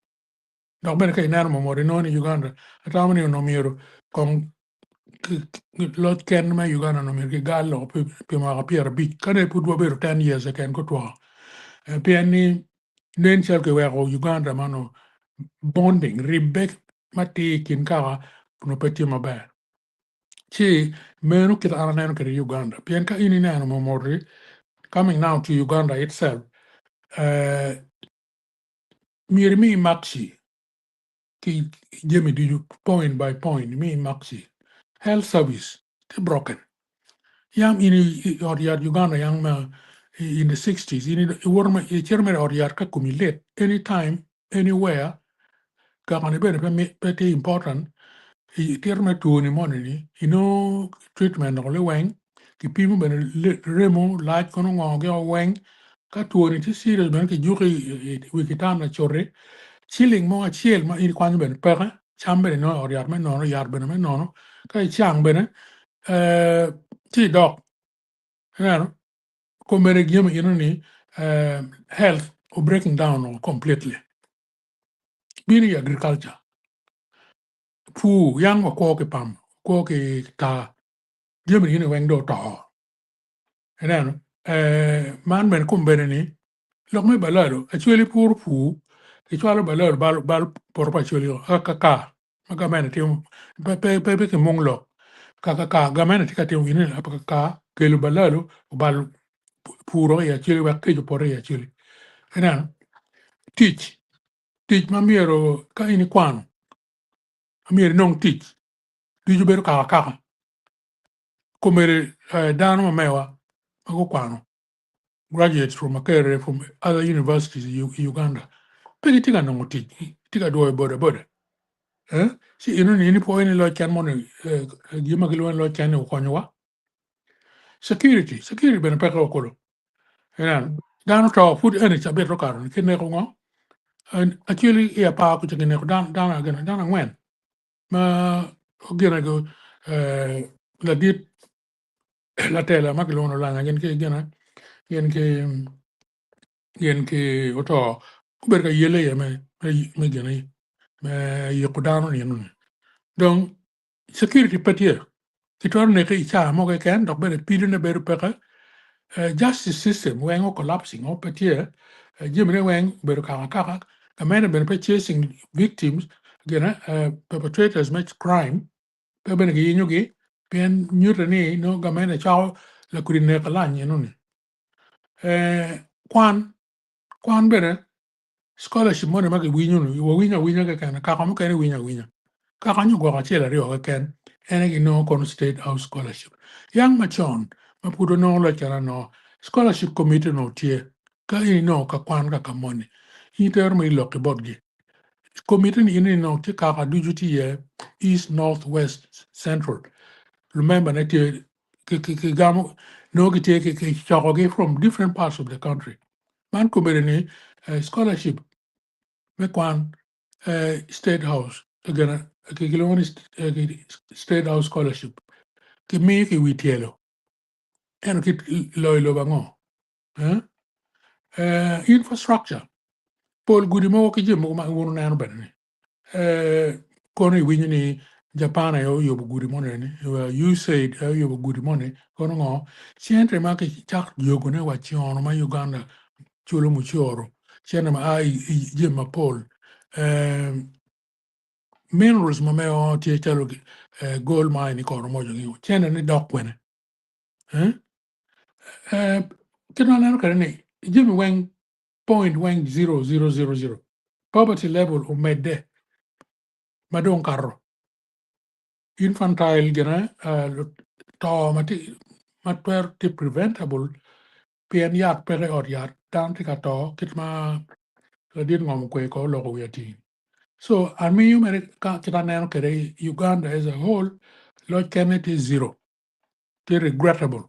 dok bene ka ineno momot inongo ni Uganda atamo ni onongo myero kong loc ken me Uganda onongo myero kigal loko pi mwaka 50 ka ne pud wabedo 10 years keken gutwo. Pien ni nen cal kiweko Uganda man onongo bonding ribbe matir i kin kaka onongo pe tye maber. Ci meno kit an aneno kwede Uganda pien ka in ineno momoti coming now to Uganda itself, myero imi maksi ki jami ducu point by point imi maksi. Health service tye broken. Yam in i ot yat Uganda yang ma in the 60s in iwoto ma icito mere i ot yat ka komi lit anytime anywhere kakani bene pe tye important itito me twoni moni ni inongo treatment dok liweng kipimo bene remo lac kono ngo giko weng ka twoni tye serious bene kijuki i wi kitanda cuti ciling mo acel ma in ikwanyo bene peke cam bene inongo i ot yat me nono yat bene me nono ka icang bene ci idok ineno komere jami eno ni health o breaking down completely. Bino i agriculture pur yang wakwo ki pam wakwo ki taa jami eni weng dong oto ineno man bene kombeddi ni lok me balalo acwali puro pur kicwalo balalo balo poto pa acwali kaka ma gamente timo pe ki mung lok kaka gamente tye ka timo gin eni kaka kelo balalo obalo puro i acwali wek kec opot i acwali ineno tic tic ma myero ka in ikwano myero inong tic ducu bedo kaka kaka komedi dano ma mewa ma gukwano graduates from Makerere, from other universities in Uganda pe gitye ka nongo tic gitye ka dwoyo boda boda ci eno ni in ipwoyo ni loc ken moni gin ma gilwongo ni loc ken ni okonyowa. Security, security bene peke okulu ineno dano oto pud eni cabit okato ni kineko ngo actually i apar kuca kineko dano dano angwen ma gine ladit latela ma kilwongo ni Olanya gin ki gine gin ki oto gubedo ka yele iye me gine me yiko dano ni enoni dong security pe tye kitwero neke i caa mo keken dok bene pidone bedo peke. Justice system weng o collapsing o pe tye jamine weng obedo kaka kaka gamente bene pe chasing victims gine perpetrators me crime pe bene giyinyogi pien nyuto ni nongo gamente cwako lakudi nek alany enoni. Kwan kwan bene scholarship moni ma giwinyo ni wawinyo awinya keken kaka mukene winyo awinya kaka nyo gwok acel aryo keken en aye ginongo kono State House scholarship. Yang macon ma pud onongo loc kene anonga scholarship committee onongo tye ka in inongo ka kwan kaka moni in itero ma ilok ki botgi committee ni in inongo tye kaka ducu tye iye east, north, west, central lumemba ne tye kigamo nongo gitye kicokogi from different parts of the country. Man komedi ni scholarship me kwan State House gine kilwongo ni State House scholarship kimiyo ki wi tyelo ento ki loyo lobo ango. Eh? Infrastructure, pol gudi mogo ki jami mogo ma wun wuneno bene ni kono iwinyo ni Japan aye oyubo gudi moni ni, USAID aye oyubo gudi moni, kono ngo? Cente ma kicako yogone wa cono ma Uganda culo mucoro, cente ma a i jami mapol. Minerals ma mego tye calo gold mine i Koromojo ni, cente ni dok kwene? Kit ma aneno kwede ni jami weng point weng zero zero zero zero poverty level omedde ma dong kato infantile gine to ma tye ma twero tye preventable pien yat peke i ot yat dano tye ka to kit ma ladit ngom okwe ko oloko wiye atir. So amiyo mere ka kit aneno kwede Uganda as a whole loc kene tye zero tye regrettable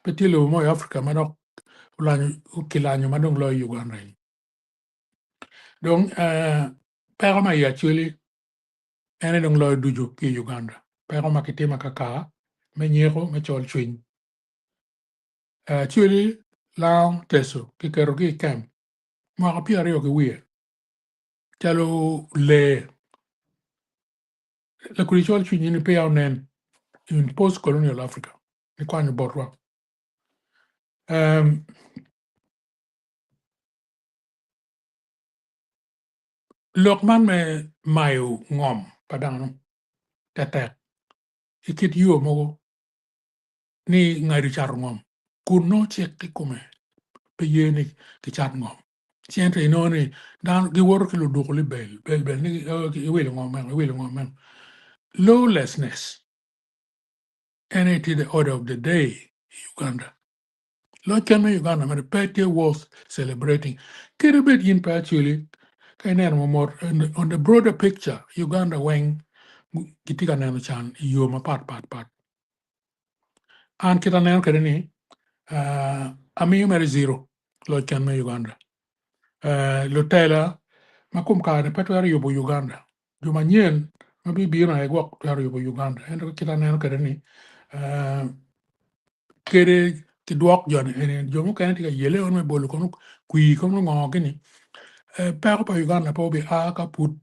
pe tye lobo mo i Africa ma dok olanyo kilanyo ma dong loyo Uganda ni. Dong peko ma i Acholi en aye dong loyo ducu ki i Uganda. Peko ma kitimo akaka me nyeko me col cwiny. Acholi lango teso kiketogi i camp mwaka 20 ki wiye calo lee. Lakudi col cwiny ni peya onen in post colonial Africa nikwanyo botwa. Lok man me mayo ngom pa dano tetek i kit yo mogo ni ngado cato ngom kun nongo cik kikome pe ye ni kicat ngom. Cente inongo ni dano giwoto ki luduku libel bel bel ni iwilo ngom meno iwilo ngom meno. Lawlessness en aye tye the order of the day i Uganda. Loc ken me Uganda mere pe tye worth celebrating. Kadi bed in pe actually ka ineno mamot on the broader picture Uganda weng gitye ka neno can i yo mapat pat pat. An kit aneno kwede ni amiyo mere zero loc ken me Uganda. Lutela ma kom kare ni pe twero yubo Uganda. Jo manyen ma bibino aye gwok twero yubo Uganda. Ento kit aneno kwede ni kede kidwok joni eni jo mukene tye ka yele me bolo kono kwir kono ngo gini peko pa Uganda pe obi a ka pud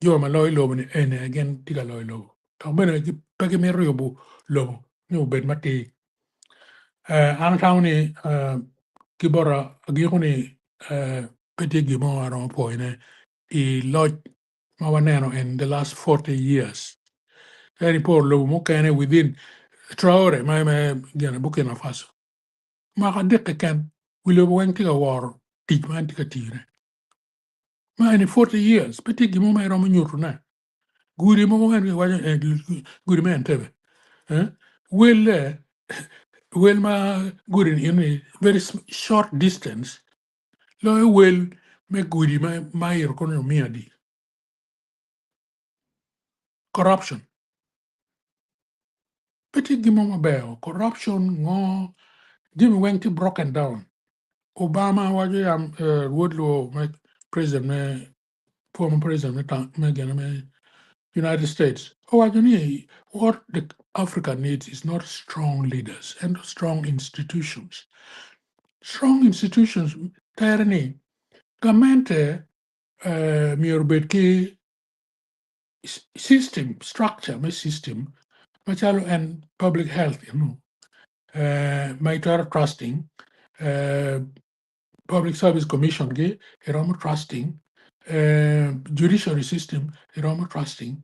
jo ma loyo lobo ni eni aye gin tye ka loyo lobo dok bene pe gimito yubo lobo ni obed matir. An atamo ni ki bota agiko ni pe tye gin mo aromo pwoyone i loc ma waneno in the last 40 years. Eri poro lobo mukene within Traore ma me gine Burkina Faso. Mwaka adek keken wi lobo weng tye ka woro tic ma en tye ka tiyone. Ma eni 40 years pe tye gin mo ma iromo nyutone. Gudi mogo en giwaco gudi me Entebbe. Welle wel ma gudi ni eni very short distance loyo wel me gudi ma iro kono omiyo adi. Corruption. Pe tye gin mo maber. Corruption ngo jami weng tye broken down. Obama waco yam rwod luo me president me former president me me me United States owaco ni what the Africa needs is not strong leaders and strong institutions. Strong institutions tere ni gamente myero obed ki system structure me system macalo en public health ma itwero trusting public service commission gi iromo trusting judiciary system iromo trusting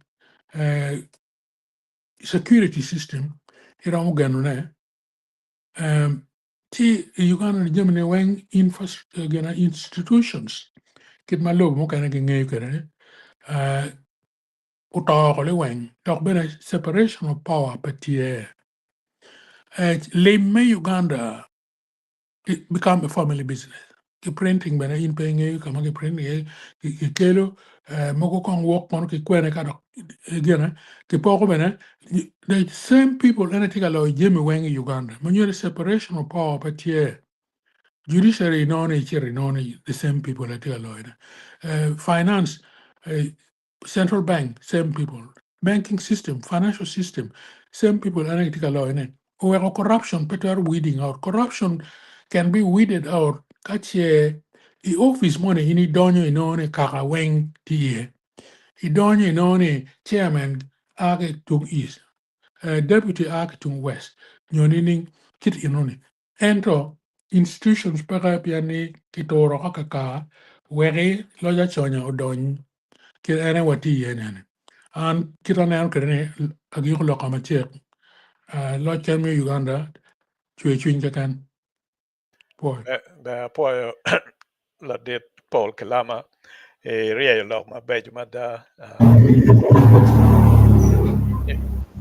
security system iromo genone ci i Uganda ni jami ni weng gina institutions kit ma lobo mukene gingeyo kwede ni oto liweng dok bene separation of power pe tye. Lim me Uganda it become a family business. Ki printing bene in pe ingeyo ka ma ki print iye kikelo mogo kong wok kono ki kwene ka dok gine kipoko bene the same people ene tye ka loyo jami weng i Uganda ma nyuto separation of power pe tye. Judiciary inongo ni icito inongo ni the same people aye tye ka loyone. Finance central bank same people, banking system, financial system same people ene gitye ka loyone. Oweko corruption pe twero weeding out. Corruption can be weeded out ka ce i office moni in idonyo inongo ni kaka weng tye iye. Idonyo inongo ni chairman a ki tung east, deputy a ki tung west nyo nining kit enoni. Ento institutions peke pien ni kituro ka kakar weki loc aconya odony kit en aye watye iye ni. An kit aneno kwede ni agiko lok ka macek loc ken me Uganda cwer cwiny keken. Pwoyo. Ber apwoyo ladit Paul Kilama iryeyo lok mabeco mada.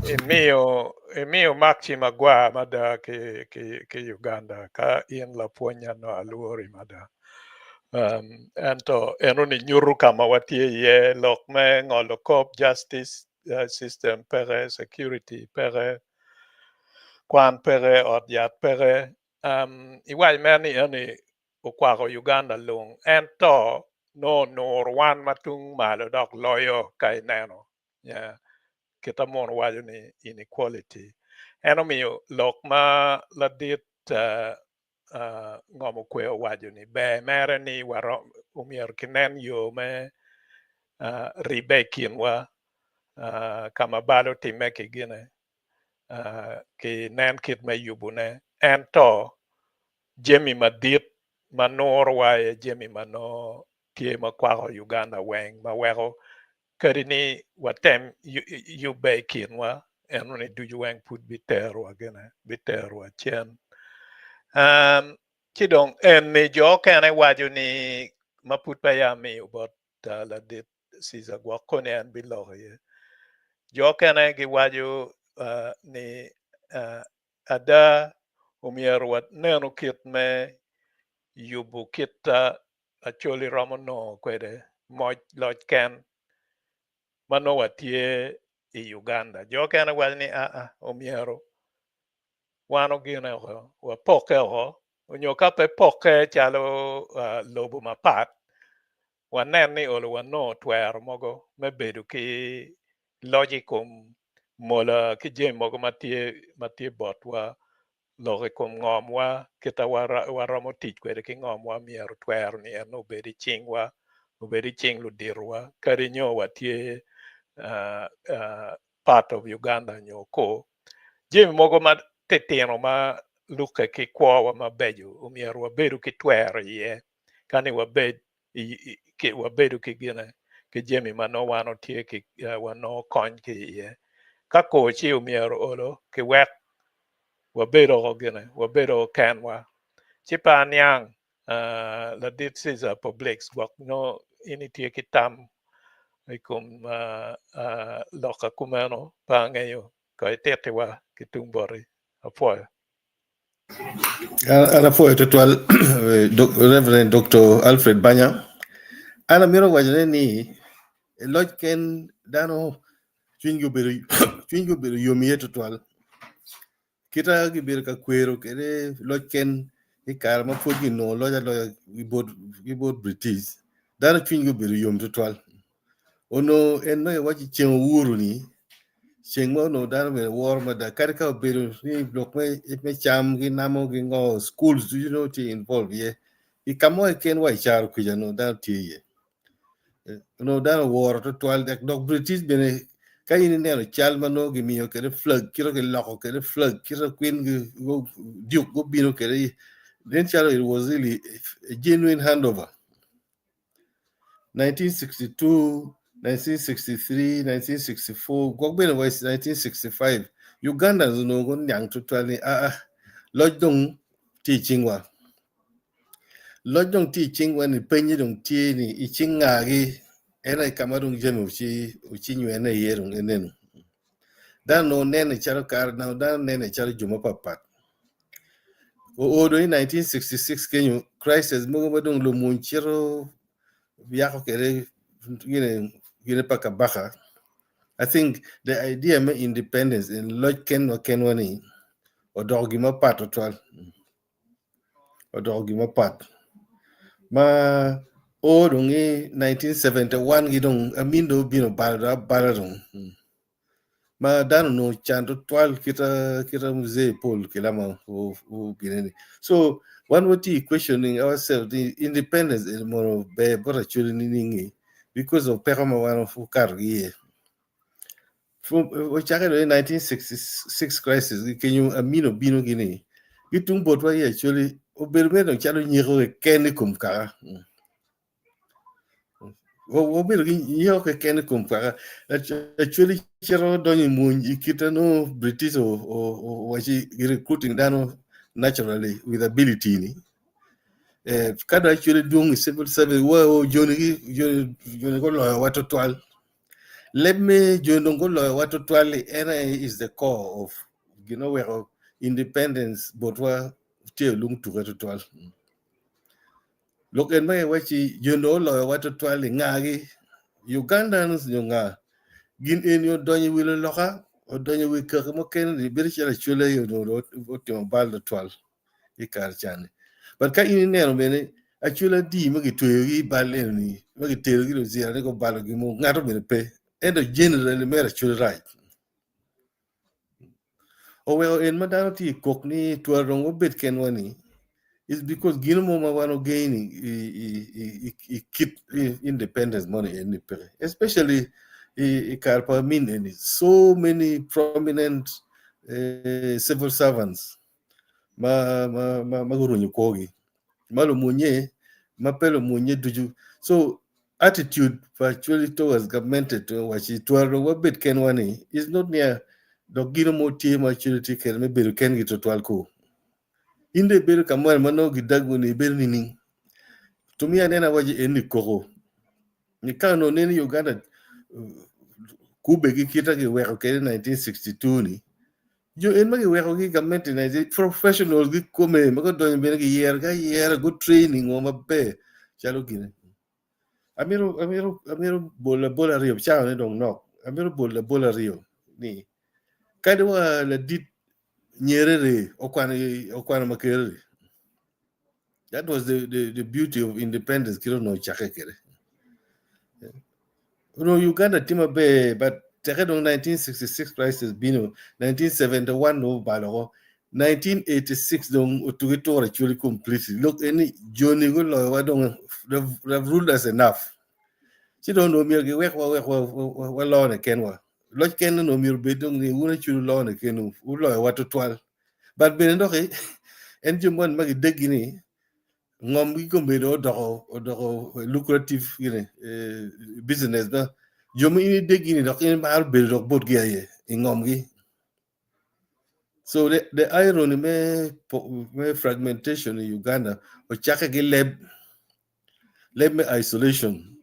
Imiyo imiyo makci magwar mada ki, ki, ki Uganda ka in lapwony ano alwori mada. Um, ento enoni nyuto ka ma watye iye lok me ngolo kop justice uh, system peke security peke kwan peke ot yat peke um, iwaco mere ni eni okwako Uganda lung ento nongo onuro wan ma tung malo dok loyo ka ineno yeah. Kita mono waco ni inequality en omiyo lok ma ladit uh, uh, ngomo kwe owaco ni ber mere ni omyero kinen yo me uh, ribbe i kinwa uh, ka ma bal otimme ki gine uh, ki nen kit me yubone ento jami madit ma nurowa aye jami ma nongo tye ma kwako Uganda weng ma weko kadi ni watem yubbe i kinwa enoni ducu weng pud biterowa gine biterowa cen. Um, ci dong eni jo okene waco ni ma pud peya amiyo bot uh, ladit Caesar gwok koni en biloko iye. Jo okene giwaco uh, ni uh, ada omyero wanenu kit me yubo kit Acholi romo nongo kwede moc loc ken ma nongo watye i Uganda. Jo okene waco ni aa omyero wan ogine oko wapokke oko onyo ka pe pokke calo uh, lobo mapat wanen ni olo wanongo twero mogo me bedo ki loc i kom mola ki jami mogo ma tye botwa lok i kom ngomwa kita waromo tic kwede ki ngomwa myero twero ni en obed i cingwa obed i cing luditowa kadi nyo watye uh, uh, part of Uganda nyo ko jami mogo ma titino ma lukke ki kwowa mabeco omyero wabedo ki twero iye kani wabed wabedo ki gine ki jami ma nongo wan otye ki wanongo kony ki iye ka kor ci omyero olo ki wek wabedo oko gine wabedo kenwa ci pe aniang uh, ladit Caesar Publix gwok nongo in itye ki tam i kom uh, uh, lok kumeno pe angeyo ko itittiwa ki tung boti apwoyo. An apwoyo tutwal Reverend Dr. Alfred Banya. An amito wacone ni loc ken dano cwinygi obedo cwinygi obedo yom iye tutwal. Kita gibedo ka kwero kede loc ken i kare ma pwod ginongo loc aloca ki bot British, dano cwinygi obedo yom tutwal. Onongo en ma kiwaco ceng Uhuru ni ceng ma onongo dano bene woro mada kadi ka obedo ni lok me cam ki namo ki ngo schools ducu nongo tye involved iye i ka mo keken wa i caro kuca onongo dano tye iye. Onongo dano oworo tutwal dok British bene ka in ineno cal ma nongo gimiyo kwede flag kite giloko kwede flag kite queen duke gubino kwede nen calo it was really a genuine handover. 1962, 1963, 1964, gwok bene wa 1965, Ugandans onongo guniang tutwal ni aa, loc dong tye i cingwa. Loc dong tye i cingwa ni penye dong tye ni i cing ngagi en aye ka ma dong jami ocinywene iye dong enenu. Dano onongo nene calo kare dano nene calo jo mapatpat. Oo dong i 1966 kenyo crisis mogo ma dong lumony cito yako kwede gine pa kabaka I think the idea me independence in loc kenwa kenwa ni odoko gin mapat tutwal. Odoko gin mapat. Ma o dong i 1971 gi dong amin dong obino obalo dong abala dong. Ma dano onongo can tutwal kita kita mzee Paul Kilama ogine ni. So Wan watye questioning ourselves ni independence eni mono ber bot Acholi nining-ngi because of peko ma wan okato ki iye. Ocake dong i 1966 crisis ki kenyo Amin obino gini ki tung botwa i Acholi obedo mere dong calo nyeko keken i kom kaka. Wabedo ki nyeko keken i kom kaka. Acholi cito donyo i mwony i kite nongo British owaci recruiting dano naturally with ability ni. Ka dong Acholi dwong i civil service wa joni joni guloyowa tutwal. Leb me joni dong guloyowa tutwal-li en aye is the core of gin oweko independence botwa tye olung tuke tutwal. Lok en ma iwacci joni dong oloyowa tutwal-li ngagi? Ugandans nyo nga? Gin eni odonyo i wi luloka, odonyo i wi kaki mukene-ni bedo calo Acholi aye onongo dong otimo bal tutwal i kare ca-ni. But ka in ineno bene Acholi adi ma kitweyogi i bal eni ma kiterogi Luzira ni gubalo gin mo ngato bene pe ento generally mere Acholi rac. Oweko en ma dano tye kok ni twero dong wabed kenwa ni is because gino mo ma wan ogain i kit independence moni en ni peke especially i kare pa Amin eni so many prominent civil servants ma ma ma ma gurwenyo kwogi ma lumunye ma pe lumunye ducu so attitude pa Acholi towards government to waci twero dong wabed kenwa ni is not near dok gino mo tye ma Acholi tye kwede me bedo kengi tutwal ko. In dong ibedo ka moni ma nongo gidago ni ibedo nining? To mi aneno awaci en ni koko ni ka onongo neni Uganda kubbe ki kita giweko kede 1962 ni Jo en ma giwekogi i gamente ni professionals gikome ma gudonyo bene giyerogi ayera gu training o maber calo gine. Amito amito amito bolo labol aryo cawa ne dong nok amito bolo labol aryo ni kadi wa ladit Nyerere okwano okwano Makerere. That was the beauty of independence kit onongo ocakke kwede. Onongo Uganda tye maber but teke dong 1966 crisis bino 1971 dong obalo oko 1986 dong otugi tura actually completely. Look eni joni guloyowa dong they've ruled us enough. Ci dong onongo myero giwek wa wek walone kenwa. Loc ken onongo myero obed dong ni wun actually wulone kenwu wuloyowa tutwal. But bene doki en jo moni ma gideggi ni ngom gi kombeddi odoko odoko lucrative gine business ma jo ma in ideggi ni dok in imaro bedo dok botgi aye i ngomgi. So the irony me me fragmentation i Uganda ocakke ki leb leb me isolation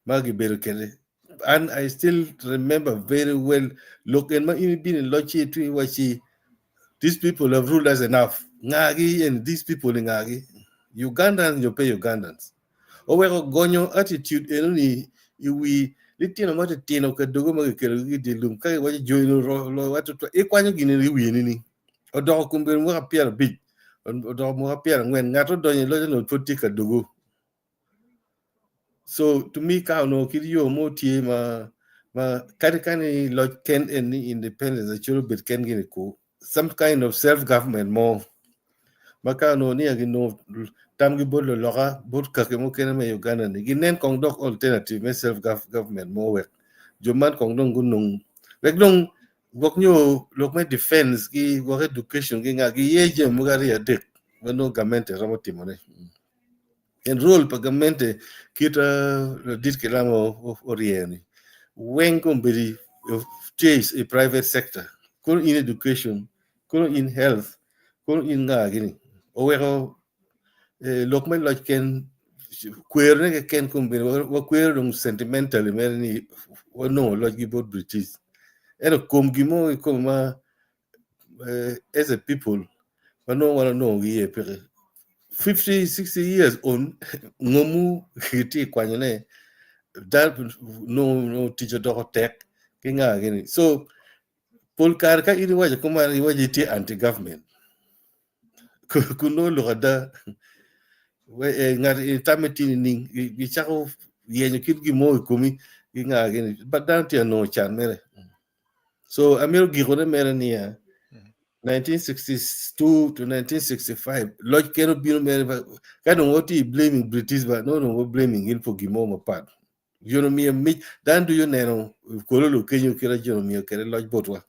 ma gibedo kwede. And I still remember very well lok en ma in ibino ilocci itwi iwacci these people have ruled us enough. Ngagi and these people ngagi. Ugandans nyo pe Ugandans. Oweko gonyo attitude eno ni i wi litino ma titino ka dogo ma gikelo gi di lum ka giwaco joino loyo wa tutwa ikwanyo gini i wiye nini odoko kombedo mwaka 50 odoko mwaka 40 ngat odonyo i loco no pud tye ka dogo. So to me ka onongo kit yo mo tye ma ma kadi kani loc ken en ni independence actually obed ken gini ku some kind of self government mo ma ka onongo ni ginongo tamgi bot luloka bot kaki mukene me Uganda ni ginen kong dok alternative me self government mo wek jo man kong dong gunong wek dong gwok nyo lok me defense gi gwok education gi nga giye jami mogo aryo adek ma nongo gamente romo timone. En role pa gamente kit ladit Kilama oryeyo ni weng kombeddi tye i private sector kono in education kono in health kono in nga gini oweko lok me loc ken kwerone keken kombeddi wakwero dong sentimentally mere ni wanongo loc gi bot British ento kom gin mo kikome ma as a people ma nongo wan onongo gi iye peke 50 60 years on ngomu gitye kwanyone nongo tic odoko tek ki nga gini so pol kare ka in iwaco kuman iwaco itye anti government kun nongo lok ada ngat tamme tye nining gicako yenyo kit gin mo i komi ki nga gini but dano tye ka nongo can mere. So amito gikone mere niya. 1962 to 1965 loc ken obino mere ka dong watye blaming British ba no dong wa blaming gin for gin mo mapat. Jono miyo mic dano ducu oneno kololo kenyo kit ma jono miyo kwede loc botwa.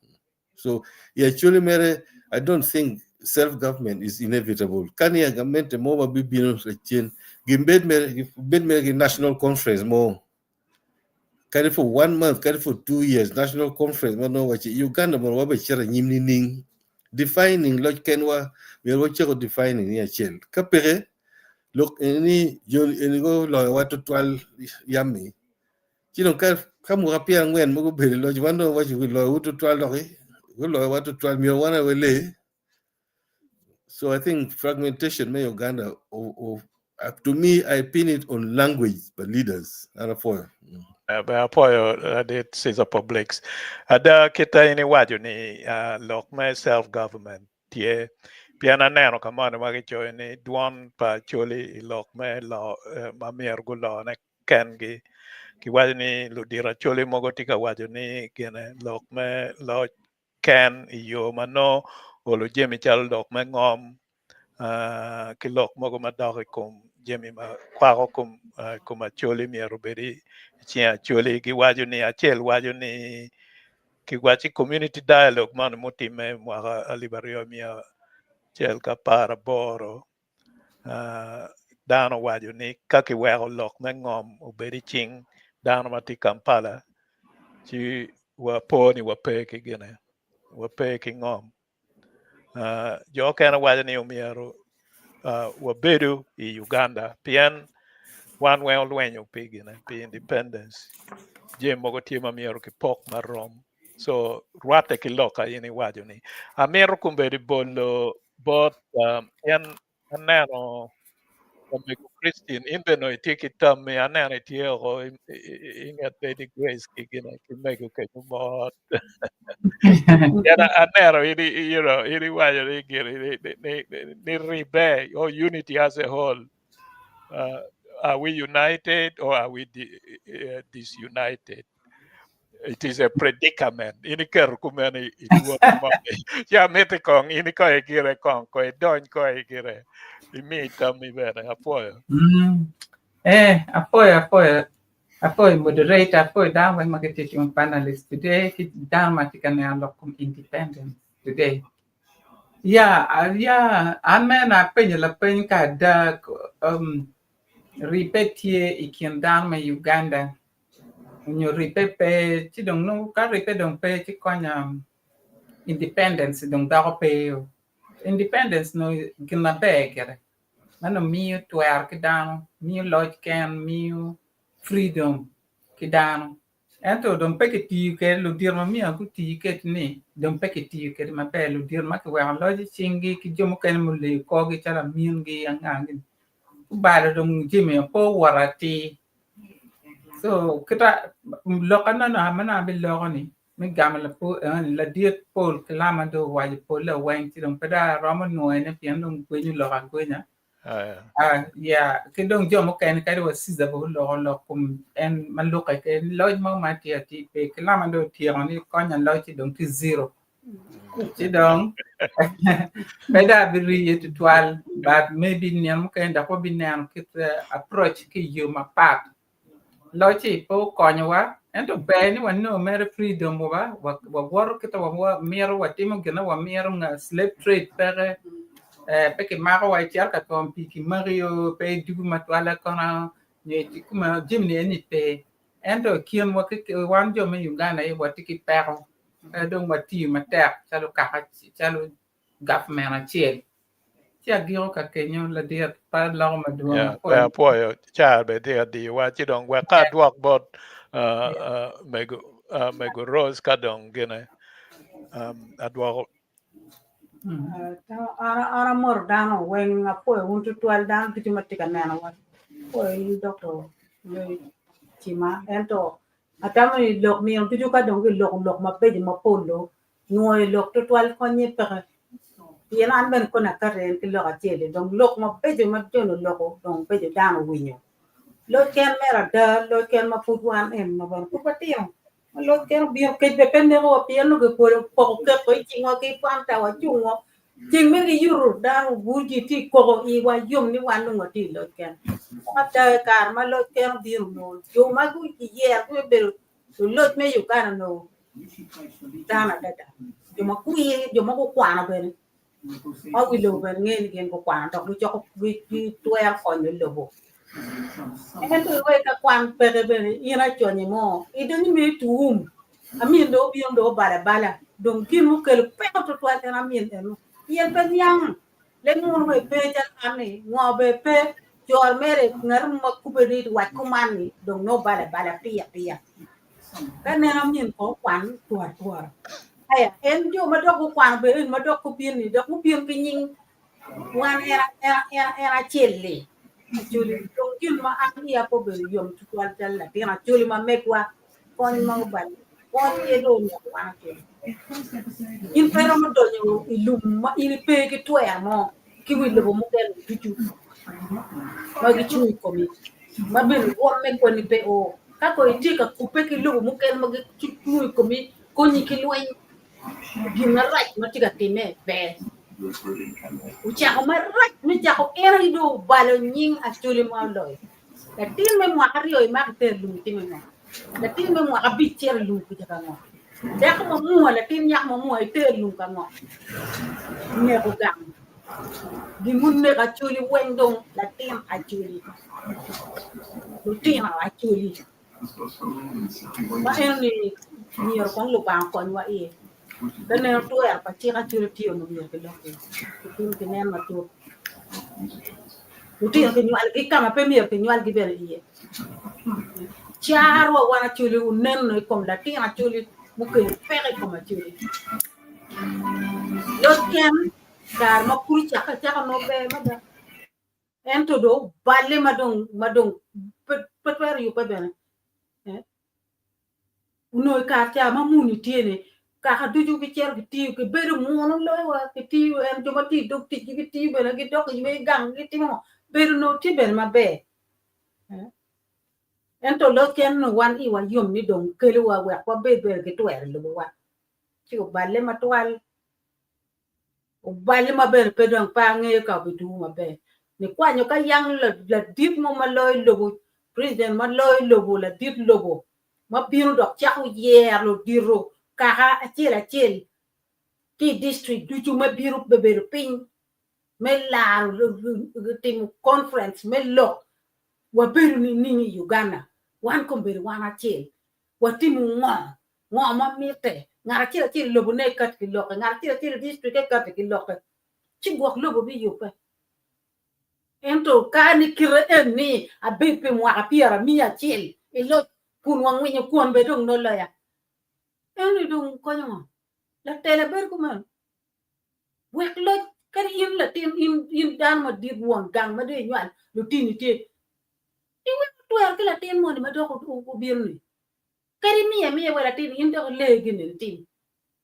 So i actually mere I don't think self government is inevitable. Ka ni gamente mo ma bibino lacen gin bed mere bed mere ki national conference mo kadi for one month kadi for 2 years, national conference ma nongo waci Uganda mono wabe cito anyim nining, defining loc kenwa myero wacako defining ni acel ka peke lok eni jo eni go loyowa tutwal yammi ci dong ka mwaka 40 mogo obedo i loc wan dong waco giloyowu tutwal doki guloyowa tutwal myero wan aye wale. So I think fragmentation me Uganda to me, I pin it on language but leaders ana foyo. Be apoyo ladit Caesar Publix. Ada kita in iwaco ni lok me self government tye pien aneno ka moni ma gicoyo ni dwon pa Acholi i lok me lo ma myero gulone kengi. Kiwaco ni ludito Acholi mogo tye ka waco ni gine lok me loc ken i yo ma nongo olo jami calo lok me ngom ki lok mogo madok i kom jami ma kwako kom Acholi myero obed i cing Acholi. Giwaco ni acel waco ni kiwaco community dialogue moni mutimme mwaka 2118, dano owaco ni ka kiweko lok me ngom obed i cing dano ma tye Kampala ci wapo ni wape ki gine wape ki ngom. Jo okene waco ni omyero wabedo i Uganda pien wan weng olwenyo pi gine pi independence, jami mogo tye ma myero kipok marom. So rwatte ki lok a in iwaco ni amito kombeddi bolo bot en aneno omego Christine in bene itye ki tammi aneno itye oko i nget Lady Grace ki gine ki mego kenyo mot en aneno in in iwaco ni gini ni ribe or unity as a whole, are we united or are we disunited? It is a predicament. In iketo kumeno i dwon moni ci amiti kong in iko igire kong ko idony ko igire imi tammi bene apwoyo. Apoyo moderator, apoyo dano weng ma gitye i panelist today ki dano ma tye ka neno lok kom independence today. Yeah, an meno apenyo lapeny ka ada ribbe tye i kin dano me Uganda onyo ribbe pe, ci dong nongo ka ribbe dong pe ci konya independence dong doko pe o. Independence no gin maber gire mano miyo twero ki dano, miyo loc ken, miyo freedom ki dano. Ento dong pe kitiyo kwede ludito ma myero guti kwede ni dong pe kitiyo kwede maber. Ludito ma kiweko loc i cinggi ki jo mukene muleyo korgi calo amingi anga gini gubalo dong jami pe owoto atir. So kita lok aneno ma nongo abiloko ni me gamo ladit Paul Kilama dong owaco polle weng ci dong pe dong aromo nwoyone pien dong gwenyo lok agwenya. Yeah, ki dong jo mukene kadi wa Caesar bene oloko lok kom en ma lukke ki loc mo ma tye atir pe Kilama dong otyeko ni konya loc ci dong tye zero. Ci dong pe dong abiriye tutwal but maybe nino mukene dok wabineno kit approach ki yo mapat. Loc-ci pe okonyowa ento ber ni wanongo mere freedom wa wawoto kit ma wamito watimo gin ma wamito slave trade peke pe kimakowa icito ka twomo pii kimaki o pe idugo matwal kono nyo jami ni eni pe ento i kinwa wan jo me Uganda watye ki peko pe dong watiyo matek calo kaka calo government acel ci agiko ka kenyo ladit pa loko madwong. Yeah, pe apwoyo car be tye ka diyowa ci dong wek ka adwok bot mego Rose ka dong gine adwoko. An amoto dano weng, apwoyo wun tutwal dano ducu ma tye ka nenowa, apwoyo in Dr. Cima ento atamo ni lok nino ducu ka dong kiloko lok mabeco mapol do nwoyo lok tutwal konye peke pien an bene koni akato en ki lok acel-li dong lok mabeco ma joni oloko dong beco dano owinyo loc ken mere ada loc ken ma pud wan eni ma bene pud watino. Ma loc ken obino kec bene pe nekowa pien nongo kipwolo poko keko i cingwa ki fanta wacungo ceng mere giyuto dano buci tye koko iwa yom ni wan dong watye i loc ken. Ata i kare ma loc ken obino onongo jo ma guyero me bedo luloc me Uganda onongo dano adada jo ma kwir jo ma gukwano bene ma wi lobo bene ngeyo ni gin gukwano dok gicoko gitwero konyo lobo. Ento iwek ka kwan peke bene in aconye mo idonyo mere itum amin dong obino dong obalo abala dong gin mukelo peko tutwal en amin eno pien pe niang leb munu bene pe calo an ni ngo bene pe cor mere ngat mo ma kubbe ni wac kuman ni dong nongo obalo abala piyo apiya. Ka neno amin ko okwan twara twara aya en jo ma dok gukwano bene ma dok gubino ni dok gubino ki nying wan en en en en acel-li Acholi dong gin ma an iya pe obedo yom tutwal calo latin Acholi ma megwa kony ma obalo kony aye dong oneko wan Acholi in pe iromo donyo i lum ma in ipe ki twer mo ki wi lobo mukene ducu ma gicung i komi ma bene rwom me kweni pe o ka kono itye ka kubbe ki lobo mukene ma gicung i komi konyi ki lweny gin marac ma tye ka timme ber ocako marac me cako en aye dong obalo nying Acholi ma oloyo latin me mwaka aryo imako iter lum itimo ngo latin me mwaka abic cito i lum kuca ka ngo dako ma mua latin nyako ma mua iter lum ka ngo neko gang gin muneko Acholi weng dong latin Acholi lutino Acholi ma eno ni myero kong Lubanga okonywa iye ka neno twero pa cik Acholi tye onongo myero kilok iye kitim kinen matut lutino kinywalogi ka ma pe myero kinywalgi bene iye carwa wan Acholi oneno i kom latin Acholi mukelo peko i kom Acholi loc ken kare ma pud ocakke acaka onongo ber mada ento dong oballe ma dong ma dong pe pe twero yubbe bene eh. Onongo i kare ca ma muni tye ni kaka ducu gicito gitiyo gibedo muno loyowa gitiyo en jo ma tye i dog ticgi gitiyo bene gidok i gang gitimo ngo bedo onongo tye bene maber eh. Ento loc en onongo wan iwa yom ni dong kelowa wek wabed bene ki twero i lobowa ci oballe matwal. Oballe ma bene pe dong pe angeyo ka obidwogo maber. Nikwanyo ka yang ladit mo ma loyo lobo, president ma loyo lobo, ladit lobo ma bino dok cako yero ludito kaka acel acel ki i district ducu me bino bedo piny me laro timo conference me lok wabedo nining i Uganda wan kombeddi wan acel watimo ngo Ngo ma mitte? Ngat acel acel i lobone kati ki lokke, ngat acel acel i distrikke kati ki lokke, ci gwok lobo biyubbe. Ento ka ni kite en ni abed pi mwaka pyeramiya acel i loc kun wangwinyo kwon bene dong nongo loya, eno dong konyo ngo? Latela bedo kumeno. Wek loc kadi in latin, in, in dano madit won gang ma dong inywal lutini tye, iweko twero ki latin moni ma dok obino-ni. Kadi imiye amiya wa latin in dok ilee gin eni tim.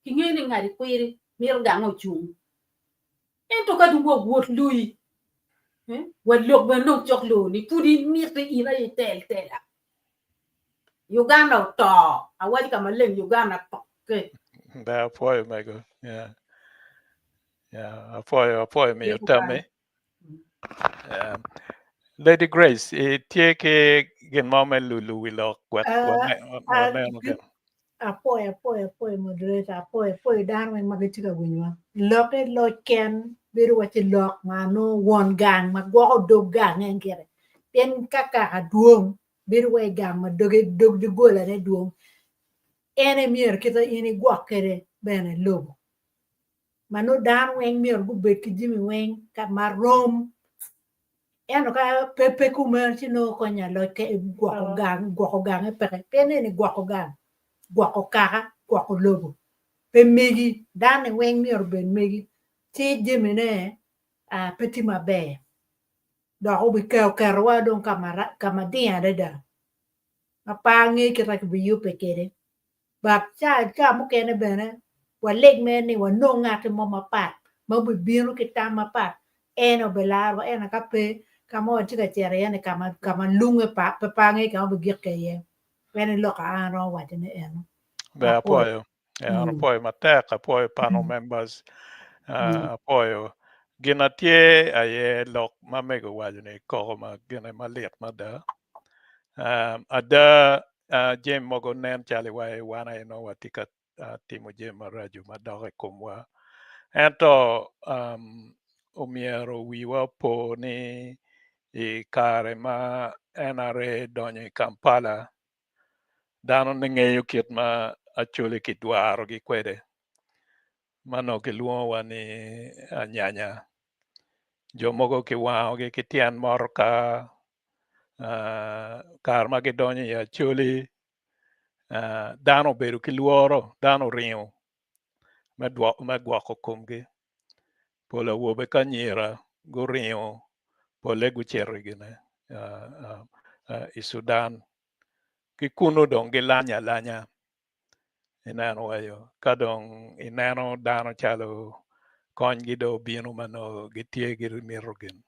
Kingeyo ni ngati kwiri mito gange ocung. Ento ka dong wa wot loyi, eh, wa lok bene dong cok loni, pud imiti in aye itel tela. Uganda oto, awaco ka maleng Uganda pokke. Ber apwoyo mego. Yeah. Yeah, apwoyo apwoyo miyo tammi. Yeah. Lady Grace, itye ki gin mo me lulu wi lok wek waneno gin. Apwoyo apwoyo apwoyo moderator apwoyo apwoyo dano weng ma gitye ka winyowa. Lokke loc ken bedo waci lok ma nongo won gang ma gwoko dog gang en gire. Pien ka kaka dwong bedo wa i gang ma doge dog dogolane dwong en aye myero kite in igwok kwede bene lobo. Ma nongo dano weng myero gubed ki jami weng ka ma rom ento ka pe pe kumeno ci nongo konyo aloc ke gwoko gang gwoko gange peke pien eni gwoko gang gwoko kaka gwoko lobo pe megi dano-ni weng myero obed megi ci jamine pe tye maber dok oketowa dong ka ma ding adada ma pe angeyo kit ma kibiyubbe kwede. But ca mukene bene waleg mere ni wanong ngati mo mapat ma obibino ki tam mapat en obilarowa ento ka pe ka ma watye ka cito iye ni ka ma lunge pe pange ka ma obigik iye en aye lok a an aromo waco ni eno. Ber Apwoyo. apwoyo. An Mm. apwoyo matek, apwoyo panel members, apwoyo. Gin na tye aye lok ma mego owaco ni koko ma gine malit mada. Ada jami mogo nen calo iwaci wan aye nongo watye ka timo jami maraco madok i komwa. Ento omyero wiwa opo ni i kare ma NRA donyo i Kampala, dano ne ngeyo kit ma Acholi kidwarogi kwede ma nongo kilwongowa ni anyanya. Jo mogo kiwangogi ki tyen motoka, kare ma gidonyo i Acholi dano obedo ki lworo, dano oringo me gwoko komgi. Pol awobe ki anyira guringo polle gucito i Sudan ki kunu dong gilany alanya ineno wayo ka dong ineno dano calo konygi dong obino ma nongo gitye gimito gin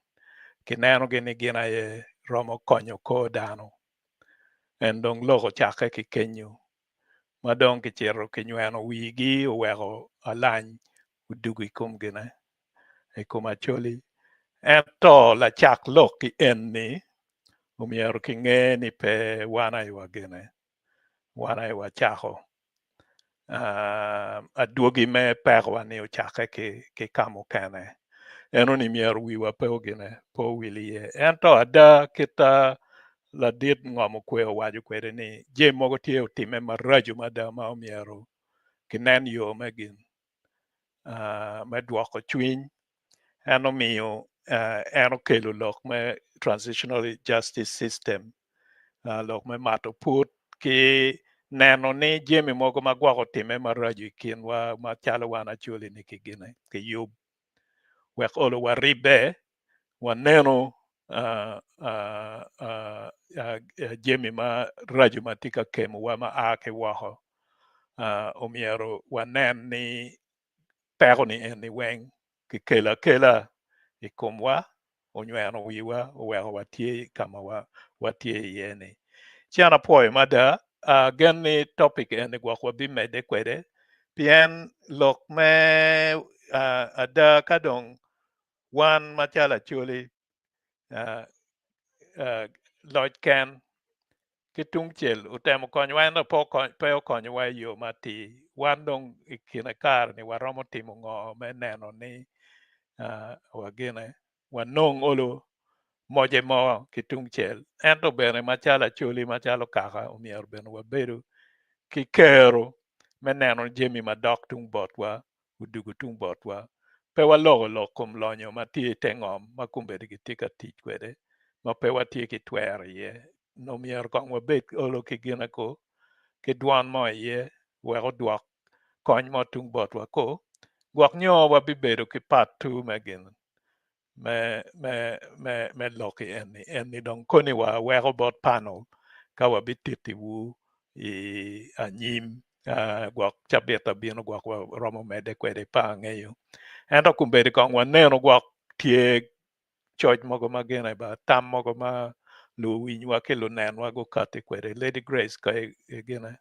kinenogi ni gin aye romo konyo kor dano en dong lok ocakke ki kenyo ma dong kicito kinyweno wigi oweko alany odugo i kom gine i kom Acholi ento lacak lok ki en-ni omyero kinge ni pe wan aye wagene wan aye wacako adwogi me pekowa ni ocakke ki ka mukene eno ni myero wiwa pe ogine pe owil iye ento ada kit ladit ngom okwe owaco kwede ni jami mogo tye otime maraco mada ma omyero kinen yo me gin me dwoko cwiny en omiyo en okelo lok me transitional justice system lok me mato put ki neno ni jami mogo ma gwok otime maraco i kinwa macalo wan Acholi ni kigine kiyub wek olo waribbe waneno jami maraco ma tye ka kemowa ma a ki woko omyero wanen ni peko ni eni weng kikelo akela i komwa onyweno wiwa oweko watye ka ma watye iye ni. Ci an apwoyo mada agen ni topic eni gwok wabimedde kwede pien lok me ada ka dong wan macalo Acholi loc ken ki tungcel otemo konyowa ento pe okonyowa i yo matir. Wan dong i kine kare-ni waromo timo ngo me neno ni wagine wanong olo moce mo ki tungcel ento bene macalo Acholi macalo kaka omyero bene wabedo ki kero me neno jami madok tung botwa odugo tung botwa. Pe waloko lok kom lonyo ma tye i te ngom ma kombeddi gitye ka tic kwede ma pe watye ki twero iye. Omyero kong wabed olo ki gine ko ki dwon mo iye wek odwok kony mo tung botwa ko gwok nyo wabibedo ki part two me gin me me me me lok i eni. Eni dong koni wa weko bot panel ka wabititiwu i anyim gwok cabit abino gwok waromo medde kwede pe angeyo. Ento kombeddi kong waneno gwok tye coc mogo ma gine ba tam mogo ma luwinywa ki lunenwa gukati kwede. Lady Grace ka gine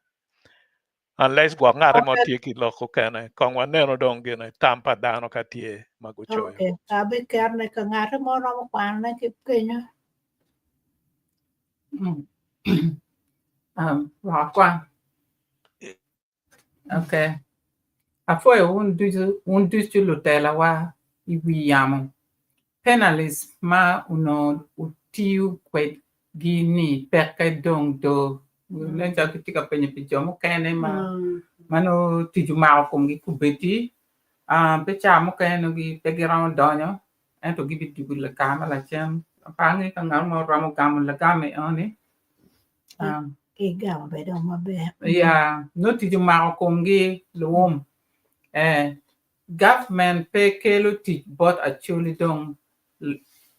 unless gwok ngati mo tye ki lok okene kong waneno dong gine tam pa dano ka tye ma gucoyo. Okay, abikerne ka ngati mo romo kwanone ki kenyo. Wakwan. Okay. Apwoyo wun ducu, wun ducu lutelawa i wi yamo. Panelists ma onongo wutiyo kwedgi ni peke dong do. Nen calo gitye ka penyo pi jo mukene ma ma nongo tic omako komgi kubedi. Pe ca mukene nongo pe giromo donyo ento gibidwogo kare ma lacen. Pe angeyo ka ngat mo romo gamo lagam enoni. Igamo bene dong maber. Yeah, nongo tic omako komgi luwum. Eh, government pe kelo tic bot Acholi dong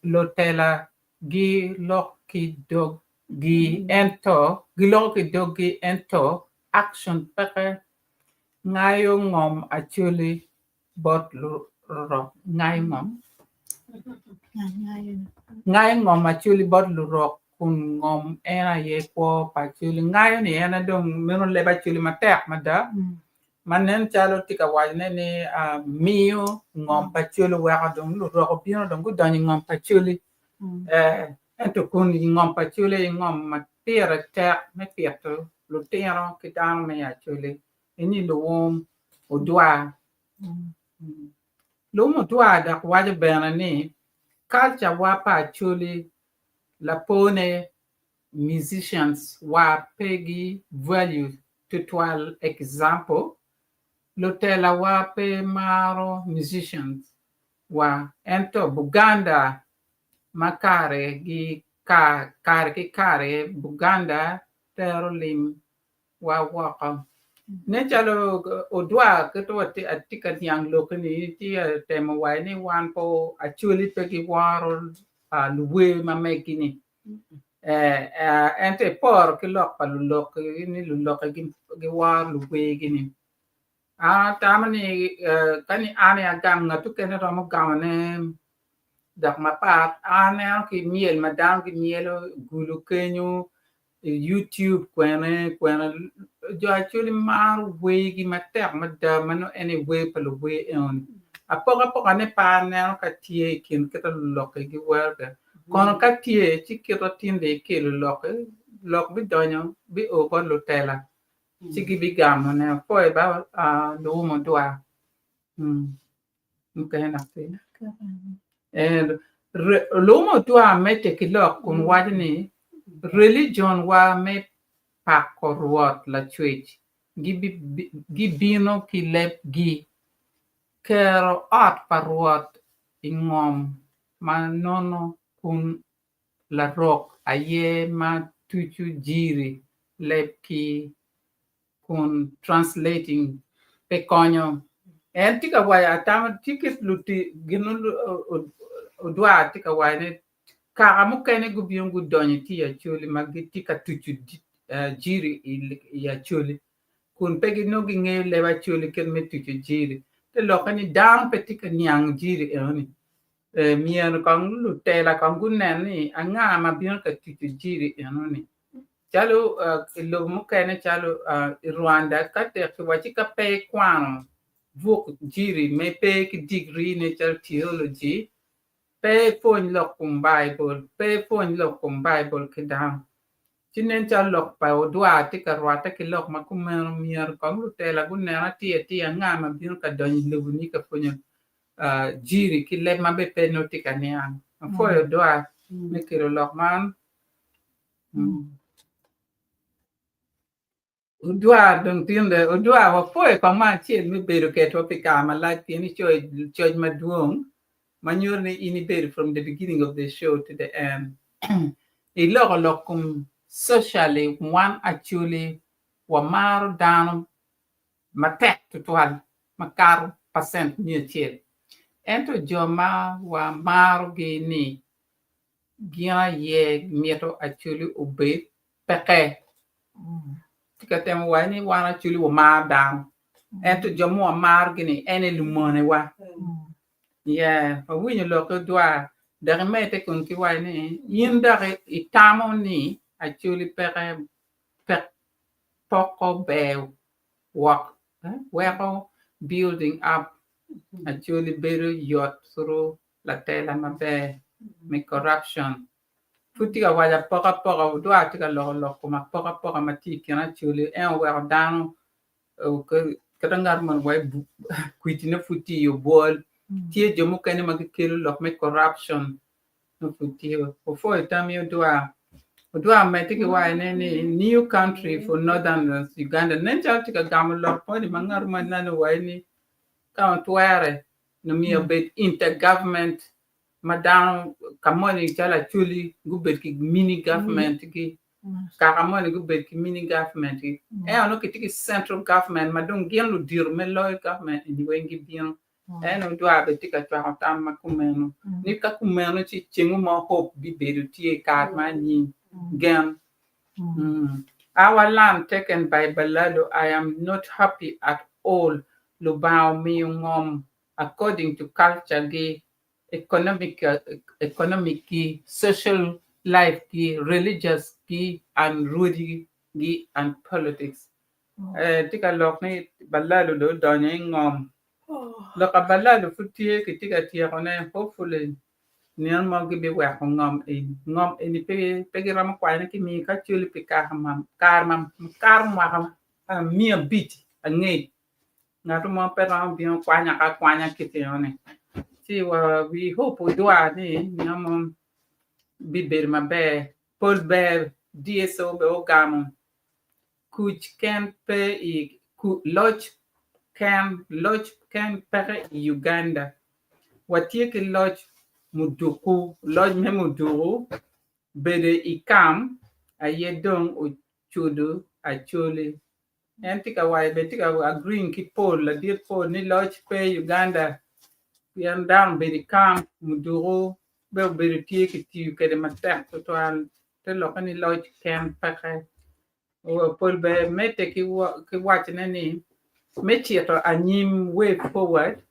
lutela gilok ki doggi ento giloko ki doggi ento action peke ngayo ngom Acholi bot lurok ngayo ngom ngayo ngom Acholi bot lurok kun ngom en aye kwo pa Acholi. Ngayo ni en aye dong meno leb Acholi matek mada ma nen calo tye ka wacone ni miyo ngom pa Acholi oweko dong lurok obino dong gudonyo i ngom pa Acholi. Ento kun i ngom pa Acholi aye ngom ma pire tek me pito lutino ki dano me Acholi eni luwum odwar. Luwum odwar dok waco bene ni culture wa pa Acholi lapone musicians wa pe gi value tutwal example lutela wa pe maro musicians wa ento Buganda ma kare gi kare ki kare Buganda tero lim wa woko. Nen calo odwar kit wa atye ka niang lokki ni tye ka temo waco ni wan pe Acholi pe giworo luwer ma megi ni ento iporo ki lok pa lulok ni luloki giworo luwergi ni. An atamo ni ka ni an aye agam ngat mukene romo gamone dok mapat an aneno ki myel ma dano gimyelo gulu kenyo i YouTube kwene kwene jo Acholi maro wergi matek mada ma nongo en aye wer pa luwer enoni apokapoka ne pe aneno ka tye i kin kit ma luloki giwero kwede kono ka tye ci kit ma tinde ikelo loki lok bidonyo bio bot lutela ci gibigamone apwoyo ba luwum odwar. Mukene dok tye. Lumo otwa medde ki lok kun waco ni, Religion wa me pako Rwot Lacwec gibino ki leb gi. Kero ot pa Rwot i ngom ma nono kun larok aye ma tucu jiri leb ki kun translating pe konyo. En tye ka waco atamo tye kit luti gin odwar tye ka waco ni kaka mukene gubino gudonyo tye i Acholi ma gitye ka tucu jiri i Acholi kun pe nongo gingeyo leb Acholi kit me tucu jiri. Te lokke ni dano pe tye ka niang jiri enoni. Myero kong lutela kong gunen ni anga ma bino ka tucu jiri enoni. Calo i lobo mukene calo i Rwanda ka tek kiwacci ka pe ikwano buk jiri me pe ki digri ne calo theology pe ipwony lok kom Baibul, pe ipwony lok kom Baibul ki dano. Ci nen calo lok pa odwar tye ka rwatte ki lok ma kumeno myero kong lutela gunen atir atir anga ma bino ka donyo i loboni ka pwonyo jiri ki leb ma bene pe nongo tye ka niang. Apwoyo odwar me kelo lok man. Odwar dong tinde odwar wapwoyo kong me acel me bedo kedwa pi kare malac pien icoyo coc madwong ma nyuto ni in ibedo from the beginning of the show to the end. Iloko lok kom socially wan Acholi wamaro dano matek tutwal makato pacent 100 ento jo ma wamarogi ni Gin aye mito Acholi obed peke. Tye ka temo waco ni wan Acholi wamaro dano ento jo ma wamarogi ni en aye lumonewa. Yeah, wawinyo lok ki odwar dok imedde kun ki waco ni in dok itamo ni Acholi peke poko ber wok weko building up Acholi bedo yot through latela maber me corruption pud tye ka waco apokapoka odwar tye ka loko lok kom apokapoka ma tye i kin Acholi en oweko dano kit ngat moni wai kwicine pud tye i obwol tye jo mukene ma gikelo lok me corruption nongo pud tye opwoyo tammi odwar odwar omedde ki wacone ni new country for northern Uganda nen calo tye ka gamo lok moni ma ngat moni neno wai ni ka otwere nyo myero obed inter government ma dano ka moni calo Acholi gubed ki mini government gi kaka moni gubed ki mini government gi ento nongo kitye ki central government ma dong gin ludito me loyo government eni weng gibino ento odwar bene tye ka cwako tam ma kumeno ni ka kumeno ci cengo mo hope bibedo tye i kare ma anyim gen Our land taken by Balalo I am not happy at all Lubanga omiyo ngom according to culture gi, economic gi, social life gi, religious gi and rwodi gi and politics. Eh, tye ka lok ni balalo dong odonyo i ngom. Lok pa balalo pud tye kitye ka tyekone hopefully nino mo gibiweko ngom eni. Ngom eni pe pe giromo kwayone ki miyo ki Acholi pi kare ma kare ma kato mwaka 500 angec. Ngat mo pe romo bino kwanya ka akwanya kit enoni. Ci wa we hope odwar ni nino mo bibedo maber. Pol ber DSO bene ogamo kuc ken pe i loc ken loc ken peke i Uganda. Watye ki loc muduku, loc me muduku bedo i kam aye dong ocudo Acholi. En tye ka waco bene tye ka agreeing ki Paul ladit Paul ni loc pe i Uganda pien dano obedo i kam muduku bene obedo tye kitiyo kwede matek tutwal te lokke ni loc ken peke. Pol ber medde ki wacone ni me cito anyim way forward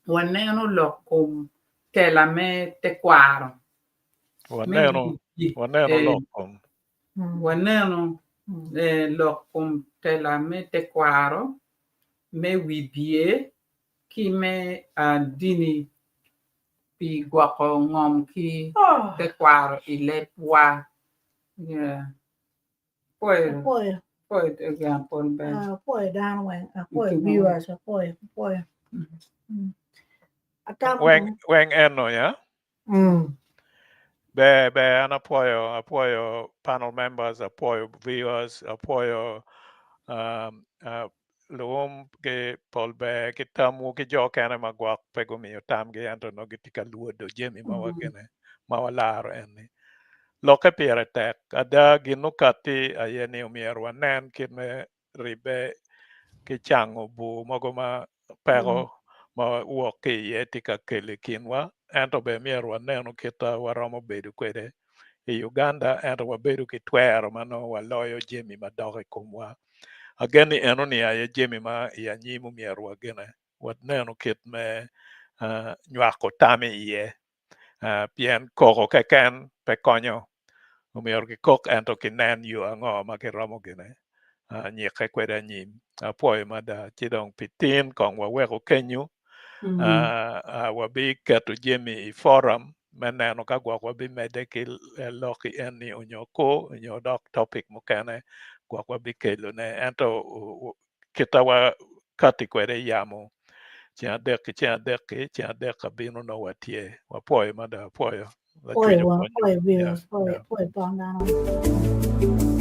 waneno lok kom tela me tekwaro. Waneno waneno lok kom. Waneno lok kom tela me tekwaro me wibye ki me dini pi gwoko ngom ki tekwaro i lebwa. Yeah. Apwoyo. Apwoyo. Apwoyo again pol ber. Ah, apwoyo dano weng, apwoyo viewers, apwoyo, apwoyo. Mm. Atamo Weng weng eno ya. Mm. Ber ber an apwoyo apwoyo panel members apwoyo viewers apwoyo um, uh, luum ki pol ber ki tamwu ki jo kene ma gwok pe gumiyo tamgi ento nongo gitye ka lwodo jami ma wagene ma walaro en-ni. Lokke pire tek. Ada gin mukatti aye ni omyero wanen kit me ribbe ki cango bur mogo ma peko ma wok ki iye tye ka kelo i kinwa ento bene myero wanenu kit ma waromo bedo kwede i Uganda ento wabedo ki twero ma nongo waloyo jami madok i komwa. Agen ni enoni aye jami ma i anyim omyero wagine wanenu kit me nywako tam iye pien koko keken pe konyo omyero kikok ento kinen yo ango ma kiromo gine nyikke kwede anyim. Apwoyo mada ci dong pi tin kong waweko kenyu wabiketo jami i forum me neno ka gwok wabimedde ki lok i eni onyo ko onyo dok topic mukene gwok wabikelone ento kita wakati kwede i yamo ceng adek ki ceng adek-ki ceng adek ka bino nongo watye wapwoyo mada apwoyo Apwoyo wa, apwoyo viewers, apwoyo, apwoyo tong dano.